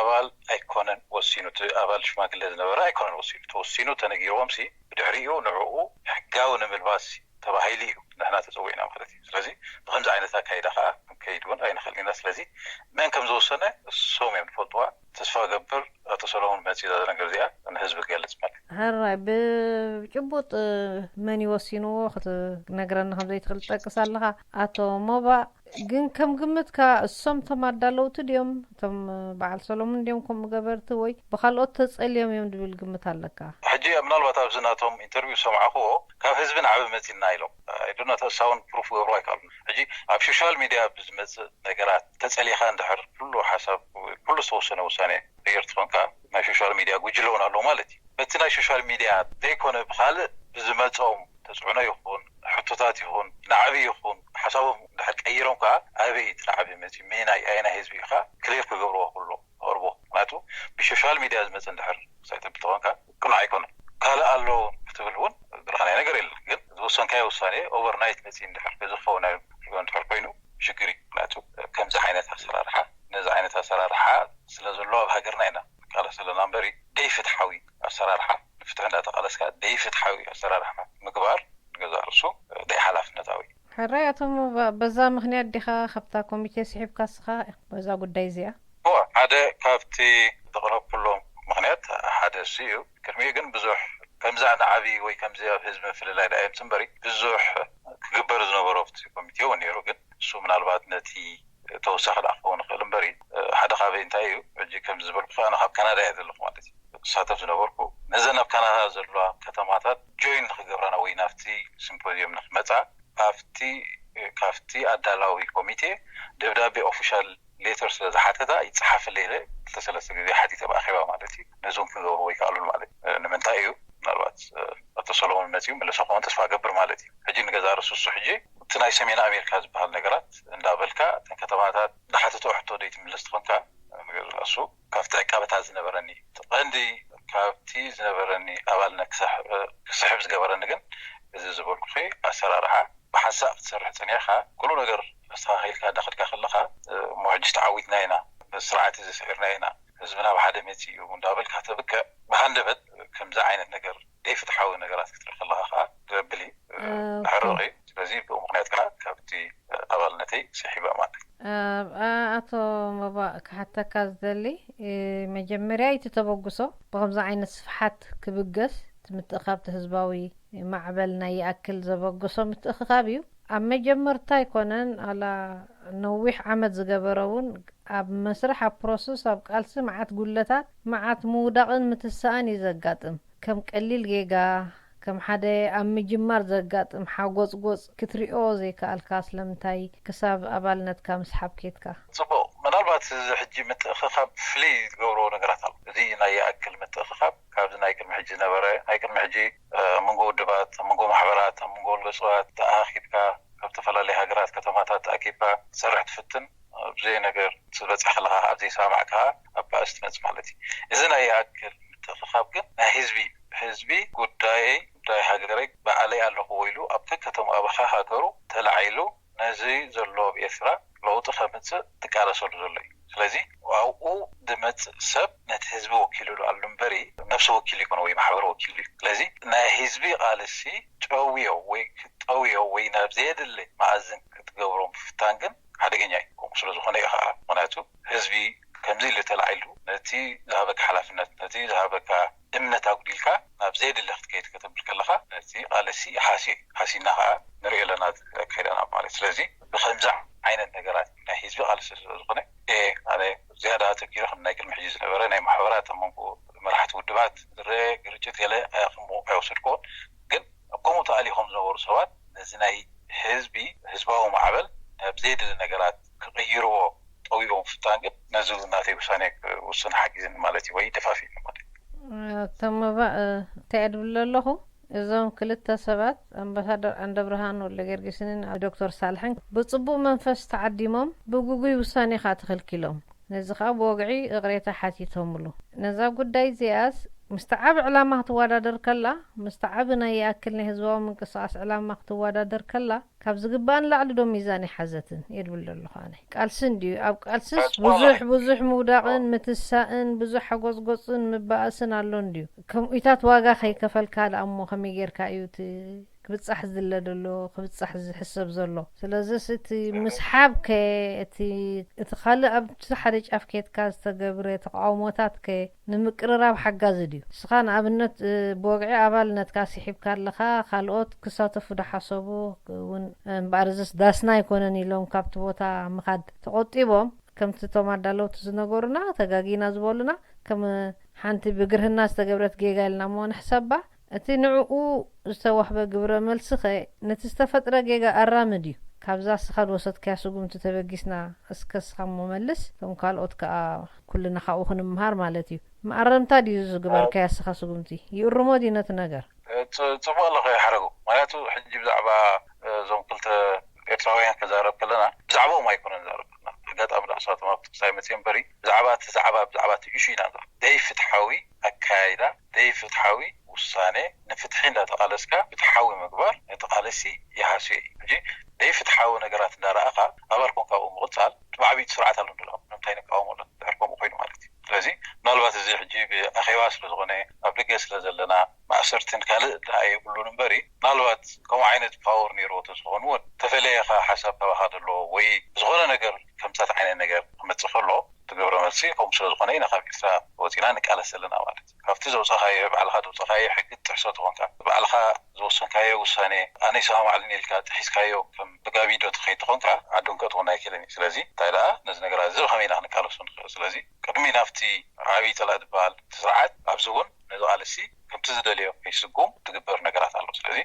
ኣባል ኣይኮነን ወሲኑ እቲ ኣባል ሽማግለ ዝነበረ ኣይኮነን ወሲኑ ተወሲኑ ተነጊርዎም ሲ ብድሕሪኡ ንዕኡ ሕጋዊ ንምልባስ ተባሂሉ እዩ ንሕና ተፀዊዕና ማለት እዩ ስለዚ ብከምዚ ዓይነት ኣካይዳ ከዓ ክንከይድ እውን ኣይንኽእል ኢና ስለዚ መን ከም ዝወሰነ እሶም እዮም ዝፈልጥዋ ተስፋ ገብር ኣቶ ሰሎሞን መፂኡ እዛ ነገር እዚኣ ንህዝቢ ክገልፅ ማለት እዩ ሕራይ ብጭቡጥ መን ይወሲንዎ ክትነግረኒ ከም ዘይትኽእል ትጠቅስ ኣለኻ ኣቶ ሞባእ ግን ከም ግምትካ እሶም እቶም ኣዳለውቲ ድዮም እቶም በዓል ሰሎሙን ድዮም ከምኡ ገበርቲ ወይ ብካልኦት ተፀልዮም እዮም ዝብል ግምት ኣለካ ሕጂ ምናልባት ኣብዚ ናቶም ኢንተርቪው ዝሰማዕክዎ ካብ ህዝቢ ንዓቢ መፂና ኢሎም ኣይዶና ተሳውን ፕሩፍ ክገብሩ ኣይከኣሉን። ሕጂ ኣብ ሶሻል ሚድያ ብዝመፅእ ነገራት ተፀሊኻ እንድሕር ኩሉ ሓሳብ ኩሉ ዝተወሰነ ውሳኔ ቀየርቲ ኮንካ ናይ ሶሻል ሚድያ ጉጅለ እውን ኣለዎ ማለት እዩ። በቲ ናይ ሶሻል ሚድያ ዘይኮነ ብካልእ ብዝመፆም ተፅዕኖ ይኹን ሕቶታት ይኹን ናዕቢ ይኹን ሓሳቦም እንድሕር ቀይሮም ከዓ ኣበይ እቲ ናዕቢ መፂኡ መናይ ኣየናይ ህዝቢ ኢኻ ክሌር ክገብርዎ ኩሎ ኣቅርቦ። ምክንያቱ ብሶሻል ሚድያ ዝመፀ እንድሕር ሳይተብል ተኾንካ ቅኑዕ ኣይኮነን። ካልእ ኣሎ ክትብል እውን ዝረኸናይ ነገር የለን። ግን ዝወሰንካዮ ውሳኔ ኦቨርናይት መፂ እንድሕር ገዝፎ ናይ እንድሕር ኮይኑ ሽግር እዩ። ምክንያቱ ከምዚ ዓይነት ኣሰራርሓ ነዚ ዓይነት ኣሰራርሓ ስለ ዘሎ ኣብ ሃገርና ኢና ንቃለስ ዘለና እምበሪ ደይ ፍትሓዊ ኣሰራርሓ ንፍትሒ እንዳተቃለስካ ደይ ፍትሓዊ ኣሰራርሓ ምግባር ንገዛ ርእሱ ደይ ሓላፍነታዊ እዩ። ሕራይ ኣቶ ሞባ፣ በዛ ምክንያት ዲኻ ካብታ ኮሚቴ ስሒብካ እስኻ በዛ ጉዳይ እዚኣ? እወ፣ ሓደ ካብቲ ዘቕረብኩሎም ምክንያት ሓደ እሱ እዩ። ቅድሚኡ ግን ብዙሕ ከምዛ ንዓቢ ወይ ከምዚ ኣብ ህዝቢ ምፍልላይ ደኣ የምፅ እምበሪ ብዙሕ ክግበር ዝነበሮ ኣብቲ ኮሚቴ እውን ነይሩ። ግን እሱ ምናልባት ነቲ ተወሳኺ ደኣ ክኸውን ይኽእል እምበሪ ሓደ ካበይ እንታይ እዩ ሕጂ ከምዚ ዝበልኩ ኣነ ካብ ካናዳ እየ ዘለኹ ማለት እዩ። ክሳተፍ ዝነበርኩ ነዘን ኣብ ካናዳ ዘለዋ ከተማታት ጆይን ንክገብራና ወይ ናብቲ ሲምፖዚየም ንክመፃ ካብቲ ካብቲ ኣዳላዊ ኮሚቴ ደብዳቤ ኦፊሻል ሌተር ስለ ዝሓተታ ይፀሓፍለይ ኢለ ክልተ ሰለስተ ግዜ ሓቲተ ብኣኼባ ማለት እዩ። ነዚ እውን ክንገብርዎ ኣይከኣሉን ማለት እዩ። ንምንታይ እዩ ምናልባት ኣቶ ሰሎሞን መፅኡ ምለሶ ክኸውን ተስፋ ገብር ማለት እዩ። ሕጂ ንገዛ ርእሱ እሱ ሕጂ እቲ ናይ ሰሜን ኣሜሪካ ዝበሃል ነገራት እንዳበልካ እተን ከተማታት እንዳሓተቶ ሕቶ ደይትምልስ ትኾንካ ንገዛ እሱ ካብቲ ዕቃበታት ዝነበረኒ እቲ ቀንዲ ካብቲ ዝነበረኒ ኣባልነት ክስሕብ ዝገበረኒ ግን እዚ ዝበልኩኺ ኣሰራርሓ ብሓንሳእ ክትሰርሕ ፀኒሕካ ኩሉ ነገር ኣስተኻኺልካ እንዳኸድካ ከለኻ እሞ ሕጂ ተዓዊትና ኢና ስርዓት እዚ ስዒርና ኢና ህዝብና ብሓደ መፂኡ እንዳበልካ ተብቅዕ ብሃንደበት ከምዚ ዓይነት ነገር ደይ ፍትሓዊ ነገራት ክትርኢ ከለኻ ከዓ ዘብል እዩ። ሕርቕ እዩ። ስለዚ ብኡ ምክንያት ከዓ ካብቲ ኣባልነተይ ስሒበ ማለት እዩ። ኣቶ መባእ ክሓተካ ዝደሊ መጀመርያ እቲ ተበግሶ ብከምዚ ዓይነት ስፍሓት ክብገስ እቲ ምትእኻብ እቲ ህዝባዊ ማዕበል ናይ ይኣክል ዘበገሶ ምትእኽኻብ እዩ። ኣብ መጀመርታ ኣይኮነን ኣላ ነዊሕ ዓመት ዝገበረ እውን ኣብ መስርሕ ኣብ ፕሮሰስ ኣብ ቃልሲ መዓት ጉለታት መዓት ምውዳቕን ምትሳእን እዩ ዘጋጥም። ከም ቀሊል ጌጋ ከም ሓደ ኣብ ምጅማር ዘጋጥም ሓጎጽጎጽ ክትሪኦ ዘይከኣልካ ስለምንታይ ክሳብ ኣባልነትካ ምስሓብ ኬድካ? ጽቡቕ፣ ምናልባት እዚ ሕጂ ምትእኽኻብ ፍልይ ዝገብርዎ ነገራት ኣሎ። እዚ ናይ ይኣክል ምትእኽኻብ ካብዚ ናይ ቅድሚ ሕጂ ዝነበረ ናይ ቅድሚ ሕጂ ኣብ መንጎ ውድባት፣ ኣብ መንጎ ማሕበራት፣ ኣብ መንጎ ውልቀ ሰባት ተኣኻኺብካ ካብ ዝተፈላለዩ ሃገራት ከተማታት ተኣኪብካ ክትሰርሕ ትፍትን ኣብዘይ ነገር ትበፅሕ ከለካ ኣብዘይ ሰማማዕ ከኣ ኣባእስ ትመፅእ ማለት እዩ። እዚ ናይ ይኣክል ምትእኽኻብ ግን ናይ ህዝቢ ህዝቢ ጉዳየይ ጉዳይ ሃገረይ ባዕለይ ኣለኹዎ ኢሉ ኣብ ከከተምኡ ኣብ ሃገሩ ተላዒሉ ነዚ ዘሎ ኣብ ኤርትራ ለውጢ ከምፅእ ዝቃለሰሉ ዘሎ እዩ። ስለዚ ኣብኡ ዝመፅእ ሰብ ነቲ ህዝቢ ወኪሉ ኣሎ እምበሪ ነብሱ ወኪሉ ይኮነ ወይ ማሕበር ወኪሉ እዩ። ስለዚ ናይ ህዝቢ ቃልሲ ጨውዮ ወይ ክጠውዮ ወይ ናብ ዘየድሊ መኣዝን ክትገብሮ ምፍታን ግን ሓደገኛ እዩ። ከምኡ ስለዝኾነ እዩ ከዓ ምክንያቱ ህዝቢ ከምዚ ኢሉ ተላዒሉ ነቲ ዝሃበካ ሓላፍነት ነቲ ዝሃበካ እምነት ኣጉዲልካ ናብ ዘየድሊ ክትከይድ ከተብል ከለካ ነቲ ቃልሲ ይሃስዮ እዩ። ሃሲና ከዓ ንሪኦ ኣለና ኣካይዳና ማለት ስለዚ ብከምዚ ዓይነት ነገራት ናይ ህዝቢ ቃልሲ ስለዝኾነ ኣነ ዝያዳ ኣተኪረ ከም ናይ ቅድሚ ሕጂ ዝነበረ ናይ ማሕበራት ኣብ መንጎ መራሕቲ ውድባት ዝረአ ግርጭት ገለ ኣያክሞ ኣይወሰድክዎን ግን ኣብ ከምኡ ተኣሊኾም ዝነበሩ ሰባት ነዚ ናይ ህዝቢ ህዝባዊ ማዕበል ናብ ዘየድሊ ነገራት ክቕይርዎ ጠዊቦም ፍታን ግን ነዚ እውን ናተይ ውሳኔ ክውስን ሓጊዝኒ ማለት እዩ ወይ ደፋፊእኒ ማለት እዩ። ተመባእ እንታይ እየ ድብል ኣለኹ እዞም ክልተ ሰባት ኣምባሳደር ኣንደብርሃን ወልደጊዮርጊስንን ዶክተር ሳልሕን ብፅቡቕ መንፈስ ተዓዲሞም ብግጉይ ውሳኔ ከዓ ተኸልኪሎም ነዚ ከዓ ብወግዒ እቕሬታ ሓቲቶምሉ ነዛ ጉዳይ እዚኣስ ምስቲ ዓቢ ዕላማ ክትወዳደር ከላ ምስቲ ዓቢ ናይ ይኣክል ናይ ህዝባዊ ምንቅስቃስ ዕላማ ክትወዳደር ከላ ካብ ዝግባኣ ንላዕሊ ዶ ሚዛን ኣይሓዘትን እየ ድብል ዘለኹ ኣነ። ቃልሲ እንድዩ ኣብ ቃልስስ ብዙሕ ብዙሕ ምውዳቕን ምትሳእን ብዙሕ ሓጎጽጎጽን ምባእስን ኣሎ እንድዩ። ከምኡታት ዋጋ ከይከፈልካ ደኣ እሞ ከመይ ጌርካ እዩ እቲ ክብጻሕ ዝድለ ዘሎ ክብጻሕ ዝሕሰብ ዘሎ። ስለዚስ እቲ ምስሓብ ከ እቲ እቲ ካልእ ኣብቲ ሓደ ጫፍ ኬድካ ዝተገብረ ተቃውሞታት ከ ንምቅርራብ ሓጋዚ ድዩ? ንስኻ ንኣብነት ብወግዒ ኣባልነትካ ስሒብካ ኣለኻ፣ ካልኦት ክሳተፉ ዝሓሰቡ እውን እምበኣር እዝስ ዳስና ኣይኮነን ኢሎም ካብቲ ቦታ ምኻድ ተቖጢቦም፣ ከምቲ እቶም ኣዳለውቲ ዝነገሩና፣ ተጋጊና ዝበሉና፣ ከም ሓንቲ ብግርህና ዝተገብረት ጌጋ ኢልና እሞ ንሕሰባ። እቲ ንዕኡ ዝተዋህበ ግብረ መልሲ ኸ ነቲ ዝተፈጥረ ጌጋ ኣራምድ እዩ። ካብዛ እስኻ ዝወሰድካያ ስጉምቲ ተበጊስና እስከ እስኻ እሞ መልስ፣ እቶም ካልኦት ከኣ ኩልና ካብኡ ክንምሃር ማለት እዩ። መኣረምታ ድዩ እዚ ዝግበርካያ እስኻ ስጉምቲ? ይእርሞ ድዩ ነቲ ነገር? እ፣ ጽ-፣ ጽቡቕ ኣለኹ ይሓረጉ። ምኽንያቱ ሕጂ ብዛዕባ፣ እ፣ እዞም ክልተ ኤርትራውያን ከዛረብ ከለና ብዛዕባኦም ኣይኮነን ንዛረብ ከለና። ኣጋጣሚ ንሳቶም ኣብቲ ክሳይ መጽእ እምበሪ ብዛዕባ እቲ ዛዕባ፣ ብዛዕባ እቲ ኢሹ ኢና ንዛረብ። ዘይፍትሓዊ ኣካያይዳ፣ ዘይፍትሓዊ ውሳኔ፣ ንፍትሒ እንዳተቓለስካ ፍትሓዊ ምግባር ነቲ ቃለሲ ይሃስዮ እዩ። ሕጂ ዘይፍትሓዊ ነገራት እንዳረኣኻ ኣባል ኮንካ ኣብኡ ምቕጻል ብዓቢይቲ ስርዓት ኣሎ ንብሎ። ንምንታይ ንቃወሞ ኣለና? ድሕር ከምኡ ኮይኑ ማለት እዩ። ስለዚ ምናልባት እዚ ሕጂ ብኣኼባ ስለ ዝኾነ፣ ኣብ ደገ ስለ ዘለና፣ ማእሰርትን ካልእ ደኣ የብሉን እምበሪ፣ ምናልባት ከምኡ ዓይነት ፓወር ነይርዎ ተዝኸውን እውን፣ ተፈለየ ኸ ሓሳብ ካባኻ ዘለዎ ወይ ዝኾነ ነገር ከምታት ዓይነት ነገር ክመጽእ ከሎ፣ እቲ ግብረ መልሲ ከምኡ ስለ ዝኾነ ኢና ካብ ኤርትራ ወጺና ንቃለስ ዘለና ማለት እዩ። ካብቲ ዘውጻኻዮ፣ ባዕልኻ ዘውጻኻዮ ሕጊ ትጥሕሶ ተኾንካ፣ ባዕልኻ ዝወሰንካዮ ውሳኔ ኣነ ይሰማማዓልን ኢልካ ጥሒስካዮ፣ ከም ብጋቢዶ ትኸይድ ተኾንካ፣ ዓዲ ክንቀጥውና ኣይክእልን እዩ። ስለዚ እንታይ ደኣ ነዚ ነገራት እዚ ብኸመይ ኢና ክንቃለሶ ንኽእል? ስለዚ ቅድሚ ናብቲ ዓብዪ ጸላኢ ዝበሃል እቲ ስርዓት፣ ኣብዚ እውን ነዚ ቃልሲ ከምቲ ዝደልዮ ከይስጉም ትግበር ነገራት ኣሎ። ስለዚ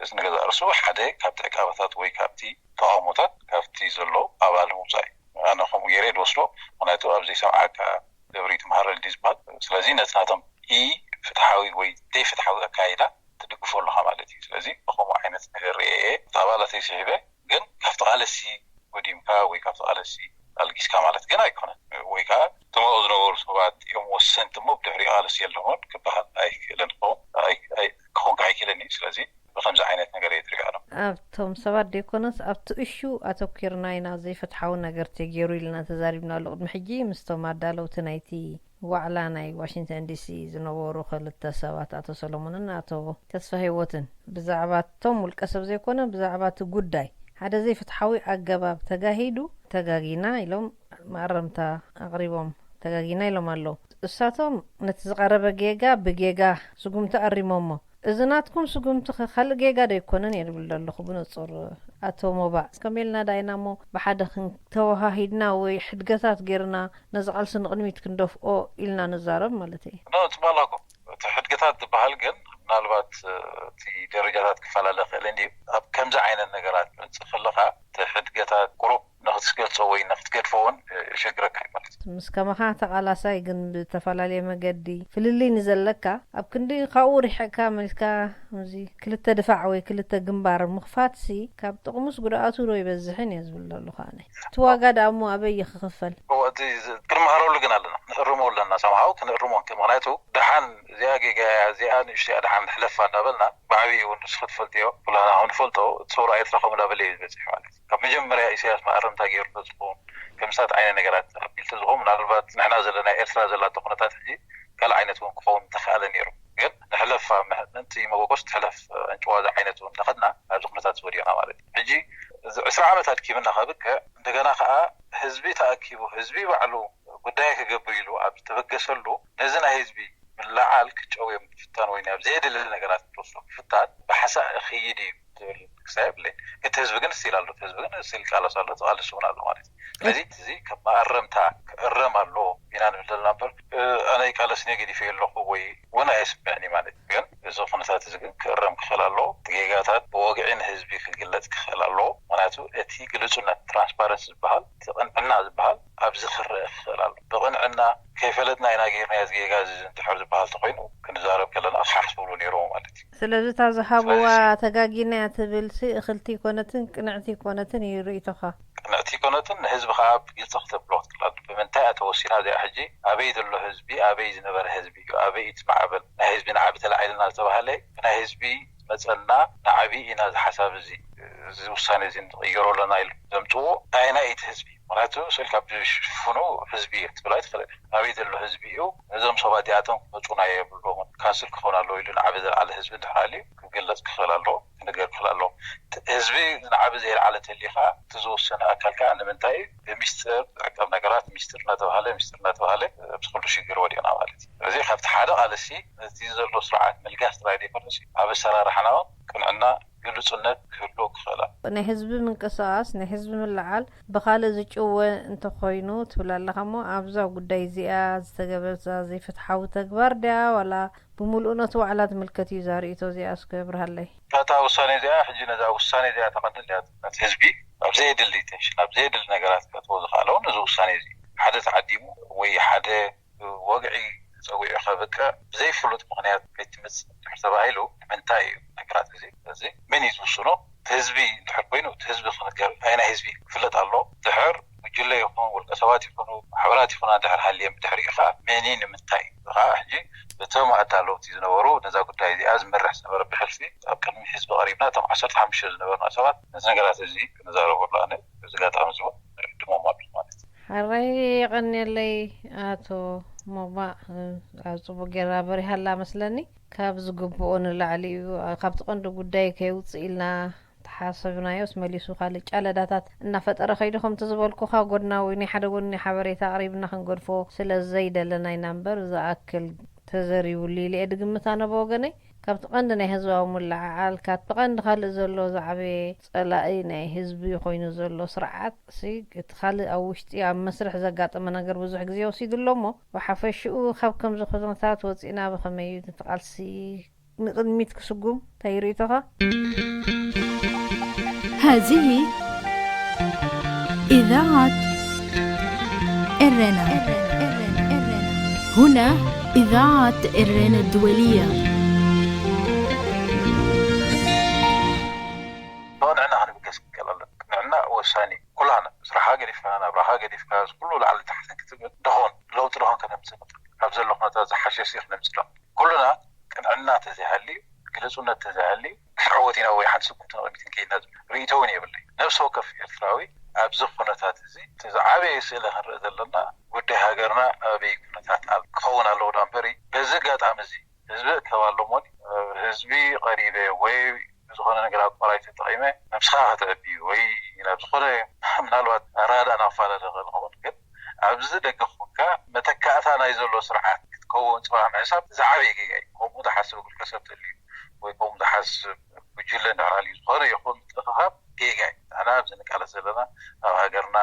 እዚ ንገዛእ ርእሱ ሓደ ካብቲ ዕቃበታት ወይ ካብቲ ተቓውሞታት ካብቲ ዘሎ ኣባል ምውጻእ እዩ። ኣነ ከምኡ ገይረ ድወስዶ፣ ምኽንያቱ ኣብ ዘይሰምዓካ ገብሪ ትምሃረል ድዩ ዝበሃል። ስለዚ ነቲ ናቶም ኢ ፍትሓዊ ወይ ዘይፍትሓዊ ኣካይዳ ትድግፎ ኣለኻ ማለት እዩ። ስለዚ ብኸምኡ ዓይነት ነገር ርእየ እየ እቲ ኣባላተይ ስሒበ፣ ግን ካብቲ ቃልሲ ወዲምካ ወይ ካብቲ ቃልሲ ኣልጊስካ ማለት ግን ኣይኮነን። ወይ ከዓ እቶም ኣብኡ ዝነበሩ ሰባት እዮም ወሰንቲ እሞ ብድሕሪ ቃልሲ የለውን ክበሃል ኣይክእልን ክኸውን፣ ኣይ-፣ ኣይ-፣ ክኾንካ ኣይክእልን እዩ። ስለዚ ብኸምዚ ዓይነት ነገር እየ ዝሪኦ ኣሎ። ኣብቶም ሰባት ዘይኮነስ ኣብቲ እሹ ኣተኲርና ኢና፣ ዘይፍትሓዊ ነገር ተገይሩ ኢልና ተዛሪብናሉ። ቅድሚ ሕጂ ምስቶም ኣዳለውቲ ናይቲ ዋዕላ ናይ ዋሽንግተን ዲሲ ዝነበሩ ክልተ ሰባት፣ ኣቶ ሰሎሞንን ኣቶ ተስፋ ህይወትን፣ ብዛዕባ እቶም ውልቀ ሰብ ዘይኮነ ብዛዕባ እቲ ጉዳይ ሓደ ዘይፍትሓዊ ኣገባብ ተጋሂዱ፣ ተጋጊና ኢሎም መኣረምታ ኣቕሪቦም፣ ተጋጊና ኢሎም ኣለዉ። እሳቶም ነቲ ዝቐረበ ጌጋ ብጌጋ ስጉምቲ ኣሪሞሞ። እዚ ናትኩም ስጉምቲ ኸ ካልእ ጌጋ ዶ ኣይኮነን እየ ዝብል ዘለኹ ብንጹር ኣቶ ሞባእ። ከመይ ኢልና ደኣ ኢና እሞ ብሓደ ክን-፣ ተወሃሂድና ወይ ሕድገታት ጌርና ነዚ ቃልሲ ንቕድሚት ክንደፍኦ ኢልና ንዛረብ ማለት እየ። ኖ፣ ጽቡቕ ኣለኩም። እቲ ሕድገታት ዝበሃል ግን ምናልባት፣ እ፣ እቲ ደረጃታት ክፈላለ ክእል እንድዩ። ኣብ ከምዚ ዓይነት ነገራት ምጽእ ከለኻ እቲ ሕድገታት ቁሩብ ንክትገልጾ ወይ ንክትገድፎ እውን፣ እ፣ የሸግረካ እዩ ማለት እዩ። ምስ ከማኻ ተቓላሳይ ግን ብተፈላለየ መገዲ ፍልልይ ንዘለካ፣ ኣብ ክንዲ ካብኡ ርሒቕካ መልካ እዚ ክልተ ድፋዕ ወይ ክልተ ግንባር ምኽፋትሲ ካብ ጥቕሙስ ጉድኣቱ ዶ ይበዝሕን እየ ዝብል ዘለኹ ኣነ። እቲ ዋጋ ደኣ እሞ ኣበይ እዩ ክኽፈል? እዎ፣ እቲ ዝ-፣ ክንመሃረሉ ግን ኣለና፣ ንእርሞ ኣለና፣ ሰምሃው ክንእርሞ እንክ-፣ ምኽንያቱ ደሓን እዚኣ ጌጋ እያ፣ እዚኣ ንእሽቶ እያ፣ ደሓን ንሕለፋ እንዳበልና ብዓብዪ እውን ንስኺ ትፈልጥዮ፣ ኩላና እውን ንፈልጦ፣ እቲ ሰውራ ኤርትራ ከምኡ እንዳበለ እዩ ዝበፅሕ ማለት እዩ። ካብ መጀመርያ ኢሳያስ መኣረምታ ገይሩ ተዝኸውን፣ ከምሳት ዓይነት ነገራት ኣቢል ተዝኸውን፣ ምናልባት ንሕና ዘለና ኤርትራ ዘላቶ ኩነታት ሕጂ ካልእ ዓይነት እውን ክኸውን ምተኻእለ ነይሩ። ግን ንሕለፋ፣ ምሕ-፣ ምእንቲ መበቆስ ትሕለፍ፣ እንጭዋዛ ዓይነት እውን እንዳኸድና ኣብዚ ኩነታት እዚ ወዲቕና ማለት እዩ። ሕጂ እዚ ዕስራ ዓመት ኣድኪምና ከብቅዕ፣ እንደገና ከዓ ህዝቢ ተኣኪቡ፣ ህዝቢ ባዕሉ ጉዳይ ክገብር ኢሉ ኣብ ዝተበገሰሉ፣ ነዚ ናይ ህዝቢ ምልዓል ክጨውዮ ምፍታን ወይ ናብ ዘየድሊ ነገራት ክትወስዶ ምፍታን ብሓሳእ ክይድ እዩ ዝብል ክሳብ የብለይ። እቲ ህዝቢ ግን ስቲል ኣሎ፣ እቲ ህዝቢ ግን ስቲል ይቃለስ ኣሎ፣ ተቃልሱ እውን ኣሎ ማለት እዩ። ስለዚ እዚ ከም መኣረምታ ክእረም ኣለዎ ኢና ንብል ዘለና እምበር፣ እ፣ ኣነ ይቃለስ እየ ገዲፈ ኣለኹ ወይ እውን ኣየስምዕን እዩ ማለት እዩ። ግን እዚ ኩነታት እዚ ግን ክእረም ክኽእል ኣለዎ። እቲ ጌጋታት ብወግዒ ንህዝቢ ክግለጽ ክኽእል ኣለዎ። ምክንያቱ እቲ ግልጹነት፣ ትራንስፓረንሲ ዝበሃል፣ እቲ ቅንዕና ዝበሃል ኣብዚ ክረአ ክኽእል ኣሎ። ብቕንዕና ከይፈለጥና ኢና ጌርና እዚ ጌጋ እዚ እንድሕር ዝበሃል ተኾይኑ፣ ክንዛረብ ከለና ክሓስብሉ ነይሮም ማለት እዩ። ስለዚ እታ ዝሃብዋ ስለዚ ተጋጊና እያ ትብል ሲ እኽልቲ ይኮነትን ቅንዕቲ ይኮነትን እዩ ርእይቶኻ? ቅንዕቲ ይኮነትን ንህዝቢ ከዓ ብግልፂ ክተብሎ ክትክእል። ብምንታይ እያ ተወሲና እዚኣ ሕጂ? ኣበይ ዘሎ ህዝቢ፣ ኣበይ ዝነበረ ህዝቢ እዩ፣ ኣበይ እቲ ማዕበል ናይ ህዝቢ ንዓቢ ተላዒልና ዝተባሃለ ብናይ ህዝቢ መፀና ንዓቢ ኢና እዚ ሓሳብ እዚ፣ እዚ ውሳኔ እዚ ንቕይሮ ኣለና ኢሉ ዘምፅዎ ኣየናይ እቲ ህዝቢ? ምክንያቱ ስእልካ ብሽፍኑ ህዝቢ እዩ ክትብል ኣይትኽእልን። ኣበይ ዘሎ ህዝቢ እዩ? ነዞም ሰባት እዚኣቶም ክመፁና የብሎምን፣ ካንስል ክኾን ኣለዎ ኢሉ ንዓቢ ዘልዓለ ህዝቢ እንድሕር ሃልዩ ክግለፅ ክኽእል ኣለዎ፣ ክነገር ክኽእል ኣለዎ። እቲ ህዝቢ ንዓቢ ዘየልዓለ ተሊኻ እቲ ዝወሰነ ኣካል ከዓ ንምንታይ ብሚስጥር ዝዕቀብ ነገራት ሚስጥር እናተባሃለ፣ ሚስጥር እናተባሃለ ኣብዚ ኩሉ ሽግር ወዲቕና ማለት እዩ። ስለዚ ካብቲ ሓደ ቃልሲ ነቲ ዘሎ ስርዓት ምልጋስ ጥራይ ዘይኮነስ ኣብ ኣሰራርሓና እውን ቅንዕና፣ ግልፁነት ክህልዎ ክኽእል ኣለዎ። ናይ ህዝቢ ምንቅስቃስ፣ ናይ ህዝቢ ምልዓል ብኻልእ ዝጭወ እንተኾይኑ ትብል ኣለኻ እሞ፣ ኣብዛ ጉዳይ እዚኣ ዝተገበረ ዘይፍትሓዊ ተግባር ድያ ዋላ ብምሉእነቱ ዋዕላ ዝምልከት እዩ? እዛ ርእይቶ እዚኣ እስከ ኣብርሃለይ። እታ ውሳኔ እዚኣ፣ ሕጂ ነዛ ውሳኔ እዚኣ ተቐንድል እያ። ነቲ ህዝቢ ኣብ ዘየድሊ ቴንሽን፣ ኣብ ዘየድሊ ነገራት ከእትዎ ዝኽኣለ እውን እዚ ውሳኔ እዚ። ሓደ ተዓዲሙ ወይ ሓደ ወግዒ ጸዊዑ ከብቅዕ ብዘይፍሉጥ ምኽንያት ከይትምጽእ እንድሕር ተባሂሉ ንምንታይ እዩ ነገራት እዚ? እዚ መን እዩ ዝውስኖ? እቲ ህዝቢ እንድሕር ኮይኑ፣ እቲ ህዝቢ ክንገር፣ እንታይ ናይ ህዝቢ ክፍለጥ ኣሎ። ድሕር ጉጅለ ይኹን ውልቀ ሰባት ይኹኑ ማሕበራት ይኹና እንድሕር ሃልየም ድሕሪኡ ኸዓ መን እዩ ንምንታይ? እዚ ኸዓ ሕጂ እቶም ኣዳለውቲ ዝነበሩ ነዛ ጉዳይ እዚኣ ዝመርሕ ዝነበረ ብሕልፊ ኣብ ቅድሚ ህዝቢ ቀሪብና እቶም ዓሰርተ ሓሙሽተ ዝነበርና ሰባት ነዚ ነገራት እዚ ክንዛረበሉ ኣነ እዚ ኣጋጣሚ እዚ እውን ዕድሞም ኣሎ ማለት እዩ። ሕራይ የቐንየለይ ኣቶ ሞባእ፣ ኣብ ጽቡቕ ጌራ በሪሃላ መስለኒ። ካብ ዝግብኦ ንላዕሊ እዩ። ካብቲ ቀንዲ ጉዳይ ከይውጽእ ኢልና ተሓሰብናዮስ መሊሱ ካልእ ጫለዳታት እናፈጠረ ከይዱ፣ ከምቲ ዝበልኩኻ ጎድናዊ ናይ ሓደ ጎኒ ሓበሬታ ኣቕሪብና ክንገድፎ ስለ ዘይደለና ኢና እምበር ዝኣክል ተዘሪቡሉ ኢለ እየ ድግምት ኣነ ብወገነይ። ካብቲ ቀንዲ ናይ ህዝባዊ ምልዕዓል፣ ካብቲ ቀንዲ ካልእ ዘሎ ዝዓበየ ጸላኢ ናይ ህዝቢ ኮይኑ ዘሎ ስርዓት ሲ፣ እቲ ካልእ ኣብ ውሽጢ ኣብ መስርሕ ዘጋጠመ ነገር ብዙሕ ግዜ ወሲዱ ኣሎ እሞ፣ ብሓፈሽኡ ካብ ከምዚ ኩነታት ወጺእና ብኸመይ እዩ ነቲ ቃልሲ ንቕድሚት ክስጉም? እንታይ ርእይቶኻ? هذه إذاعة إرنا. هنا إذاعة إرنا الدولية. ንዕና ክንብገስ ክከል ኣሎ። ንዕና ወሳኒ ኩላና ስራሓ ገዲፍካ ናብራኻ ገዲፍካ ኩሉ ላዕሊ ታሕትን ክትብል ደኾን ለውጢ ደኾን ከነምፅእ ንኽእል። ካብ ዘሎ ኩነታት ዝሓሸ ሲ ክነምፅእ ደኾን ኩሉና ቅንዕና ተዘይሃልዩ ግልፁነት ተዘይሃልዩ ክስዕወት ኢና ወይ ሓንቲ ስጉምቲ ንቕድሚት ክንከይድና ዝብል ርእይቶ እውን የብለይ። ነብሲ ወከፍ ኤርትራዊ ኣብዚ ኩነታት እዚ እቲ ዝዓበየ ስእሊ ክንርኢ ዘለና ጉዳይ ሃገርና ኣበይ ኩነታት ክኸውን ኣለዎ ዳ እምበሪ በዚ ኣጋጣሚ እዚ ህዝቢ እከብ ኣሎ እሞ ህዝቢ ቀሪበ ወይ ብዝኾነ ነገር ኣቋራጭ ተጠቒመ ነብስኻ ከተዕቢ ወይ ናብ ዝኾነ ምናልባት ኣረዳድኣ ናብ ፋላለ ክእል ክኸውን ግን ኣብዚ ደገ ኮንካ መተካእታ ናይ ዘሎ ስርዓት ክትከውን ፅባሕ ምሕሳብ ዝዓበየ ጌጋ እዩ። ከምኡ ዝሓስብ ውልቀ ሰብ ተልዩ ወይ ከምኡ ዝሓስብ ጉጅለ እንድሕር ሃልዩ ዝኾነ ይኹን ምትእኽኻብ ጌጋ እዩ። ንሕና ኣብዚ ንቃለስ ዘለና ኣብ ሃገርና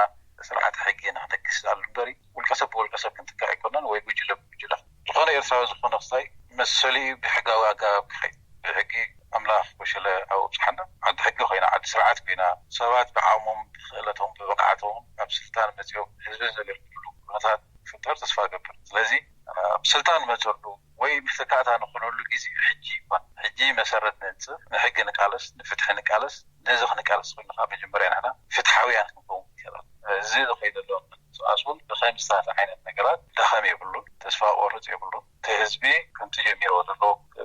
ስርዓት ሕጊ ንክነግስ ኣሉ እምበሪ ውልቀ ሰብ ብውልቀ ሰብ ክንትካእ ኣይኮነን ወይ ጉጅለ ብጉጅለ ዝኾነ ኤርትራዊ ዝኾነ ክስታይ መሰሊኡ ብሕጋዊ ኣገባብ ክኸይድ ብሕጊ ኣምላኽ ወሸለ ኣብኡ ኣብፅሓና ዓዲ ሕጊ ኮይና ዓዲ ስርዓት ኮይና ሰባት ብዓቕሞም ብክእለቶም ብብቕዓቶም ኣብ ስልጣን መፂኦም ህዝቢ ዘገልግልሉ ኩነታት ክፍጠር ተስፋ እገብር ስለዚ ኣብ ስልጣን ንመፀሉ ወይ መተካእታ ንኾነሉ ግዜ ሕጂ ይኳን ሕጂ መሰረት ነንፅፍ ንሕጊ ንቃለስ ንፍትሒ ንቃለስ ነዚ ክንቃለስ ኮይኑ ካብ መጀመርያ ንሕና ፍትሓውያን ክንከውን ይኽእል እዚ ዝኸይድ ዘሎ ምንቅስቃስ እውን ብኸምዝታት ዓይነት ነገራት ደኸም የብሉን ተስፋ ቆርፅ የብሉን እቲ ህዝቢ ከምቲ ጀሚርዎ ዘሎ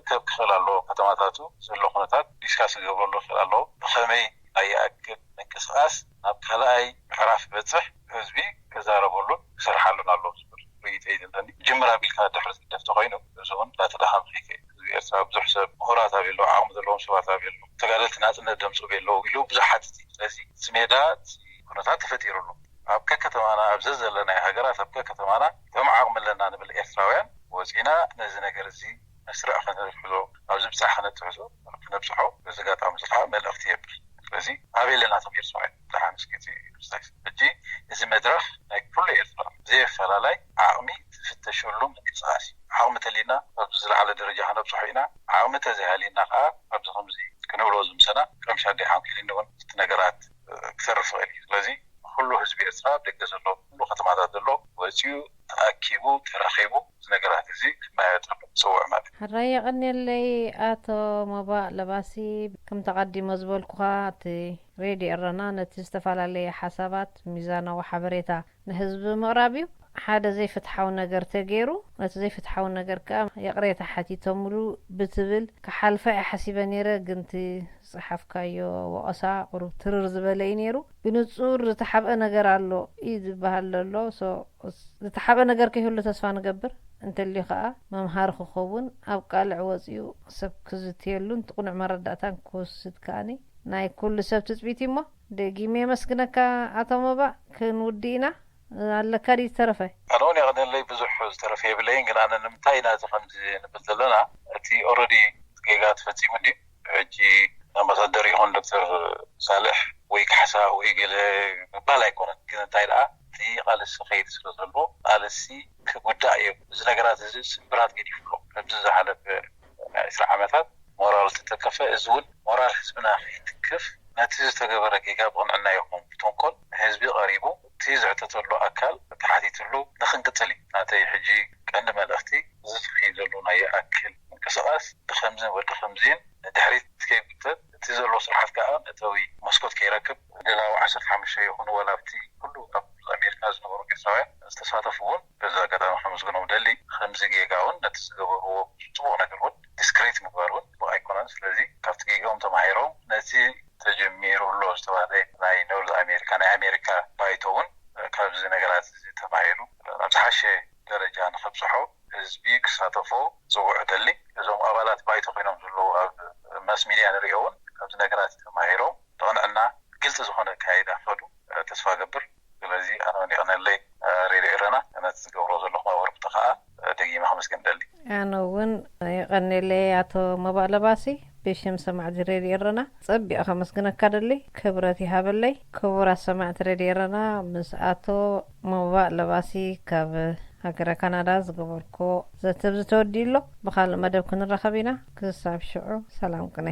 ከብ ክኽእል ኣለዎ ከተማታቱ ዘሎ ኩነታት ዲስካስ ክገብረሉ ክኽእል ኣለዎ ብኸመይ ናይ ይኣክል ምንቅስቃስ ናብ ካልኣይ ምዕራፍ ክበፅሕ ህዝቢ ክዛረበሉን ክሰርሓሉን ኣለዎ ዝብል ርእይቶ እዩ ዘለኒ። ጅምር ኣቢልካ ድሕሪ ዝግደፍ ተኾይኑ እዚ እውን እንዳተዳኸመ ከይከይድ ህዝቢ ኤርትራ ብዙሕ ሰብ ምሁራት ኣበይ ኣለዉ ዓቕሚ ዘለዎም ሰባት ኣበይ ኣለዉ ተጋደልቲ ናፅነት ደምፅኡ ኣበይ ኣለዉ ኢሉ ብዙሕ ሓትት እዩ። ስለዚ እቲ ሜዳ እቲ ኩነታት ተፈጢሩ ኣሎ። ኣብ ከከተማና ኣብ ዘዘለናዮ ሃገራት ኣብ ከከተማና እቶም ዓቕሚ ኣለና ንብል ኤርትራውያን ወፂና ነዚ ነገር እዚ መስርዕ ከነትሕዞ ኣብ ዝብፃሕ ከነትሕዞ ክነብፅሖ በዚ ኣጋጣሚ እዚ ከዓ መልእኽቲ የብል። ስለዚ ኣበይ ኣለና እቶም ኤርትራውያን ደሓን እስኪ እቲ ሕጂ እዚ መድረኽ ናይ ኩሉ ኤርትራ ብዘየፈላላይ ዓቕሚ ዝፍተሸሉ ምንቅስቃስ እዩ። ዓቕሚ ተሊና ኣብዚ ዝለዓለ ደረጃ ከነብፅሖ ኢና። ዓቕሚ ተዘይሃልዩና ከዓ ኣብዚ ከምዚ ክንብሎ ዝምሰና ከም ሻደይ ሓንኪሉኒ እውን እቲ ነገራት ክተርፍ ይኽእል እዩ። ስለዚ ኩሉ ህዝቢ ኤርትራ ኣብ ደገ ዘሎ ኩሉ ከተማታት ዘሎ ወፂኡ ተኣኪቡ ተራኺቡ እዚ ነገራት እዚ ክመያየጠሉ ክፅውዕ ማለት እዩ። ሕራይ የቐንየለይ ኣቶ ሞባእ ለባሲ። ከምቲ ኣቐዲመ ዝበልኩኻ እቲ ሬድዮ ኤረና ነቲ ዝተፈላለየ ሓሳባት ሚዛናዊ ሓበሬታ ንህዝቢ ምቕራብ እዩ። ሓደ ዘይፍትሓዊ ነገር ተገይሩ ነቲ ዘይፍትሓዊ ነገር ከኣ ይቕሬታ ሓቲቶምሉ ብትብል ክሓልፋ እየ ሓሲበ ነይረ፣ ግን እቲ ዝጸሓፍካዮ ወቐሳ ቁሩብ ትርር ዝበለ እዩ ነይሩ። ብንጹር ዝተሓብአ ነገር ኣሎ እዩ ዝበሃል ዘሎ። So ዝተሓብአ ነገር ከይህሉ ተስፋ ንገብር፣ እንተልዩ ከኣ መምሃሪ ክኸውን ኣብ ቃልዕ ወጺኡ ሰብ ክዝትየሉን እቲ ቅኑዕ መረዳእታን ክወስድ ከኣኒ ናይ ኩሉ ሰብ ትጽቢት እዩሞ ደጊመ የመስግነካ ኣቶ መባእ። ክንውድእ ኢና። ኣለካ ድዩ ዝተረፈ? ኣነ እውን የቐንየለይ፣ ብዙሕ ዝተረፈ የብለይን፣ ግን ኣነ ንምንታይ ኢና እዚ ከምዚ ንብል ዘለና፣ እቲ already ጌጋ ተፈጺሙ እንድዩ፣ ሕጂ ኣምባሳደር ይኹን ዶክተር ሳልሕ ወይ ካሕሳ ወይ ገለ ምባል ኣይኮነን። ግን እንታይ ደኣ እቲ ቃልሲ ከይድ ስለ ዘሎ ቃልሲ ክጉዳእ እዮም። እዚ ነገራት እዚ ስምብራት ገዲፉ ኣሎ። ከምዚ ዝሓለፈ ናይ ዕስራ ዓመታት ሞራል ተተከፈ፣ እዚ እውን ሞራል ህዝብና ከይትክፍ ነቲ ዝተገበረ ጌጋ ብቕንዕና ይኹን ብተንኮል ንህዝቢ ቀሪቡ እቲ ዝሕተተሉ ኣካል ተሓቲትሉ ንክንቅፅል እዩ። ናተይ ሕጂ ቀንዲ መልእኽቲ እዚ ዝኸይድ ዘሎ ናይ ኣክል ምንቅስቃስ ብከምዝን ወዲ ከምዝን ንድሕሪት ከይጉተት እቲ ዘሎ ስርዓት ከዓ መእተዊ መስኮት ከይረክብ ድላዊ ዓሰርተ ሓሙሽተ ይኹኑ ዋላ ኣብቲ ኩሉ ኣብ ኣሜሪካ ዝነበሩ ኤርትራውያን ዝተሳተፉ እውን በዚ ኣጋጣሚ ከመስግኖም ደሊ። ከምዚ ጌጋ እውን ነቲ ዝገበርዎ ጽቡቕ ነገር እውን ዲስክሬት ምግባር እውን ጽቡቕ ኣይኮነን። ስለዚ ካብቲ ጌጋኦም ተማሂሮም ነቲ ተጀሚሩ ኣሎ ዝተባህለ ናይ ኖርዝ ኣሜሪካ ናይ ኣሜሪካ ባይቶ እውን ካብዚ ነገራት እዚ ተማሂሩ ናብ ዝሓሸ ደረጃ ንከብፅሖ ህዝቢ ክሳተፎ ጽውዕ ደሊ። እዞም ኣባላት ባይቶ ኮይኖም ዘለዉ ኣብ ማስ ሚድያ ንሪኦ እውን ካብዚ ነገራት ተማሂሮም ብቕንዕና ግልፂ ዝኾነ ኣካይዳ ክኸዱ ተስፋ ገብር። ስለዚ ኣነ እውን የቐነለይ ሬድዮ ኤረና ነቲ ዝገብሮ ዘለኹም ኣወርብቲ ከዓ ደጊመ ከመስግን ደሊ። ኣነ እውን የቐኔለይ ኣቶ መባእ ለባሲ ብሽም ሰማዕቲ ሬድዮ ኤረና ጸቢቐ ከመስግነካ ደሊ። ክብረት ይሃበለይ። ክቡራት ሰማዕቲ ሬድዮ ኤረና፣ ምስ ኣቶ መባእ ለባሲ ካብ ሃገረ ካናዳ ዝገበርኩዎ ዘተ ኣብዚ ተወዲኡ ኣሎ። ብኻልእ መደብ ክንራኸብ ኢና። ክሳብ ሽዑ ሰላም ቅነ።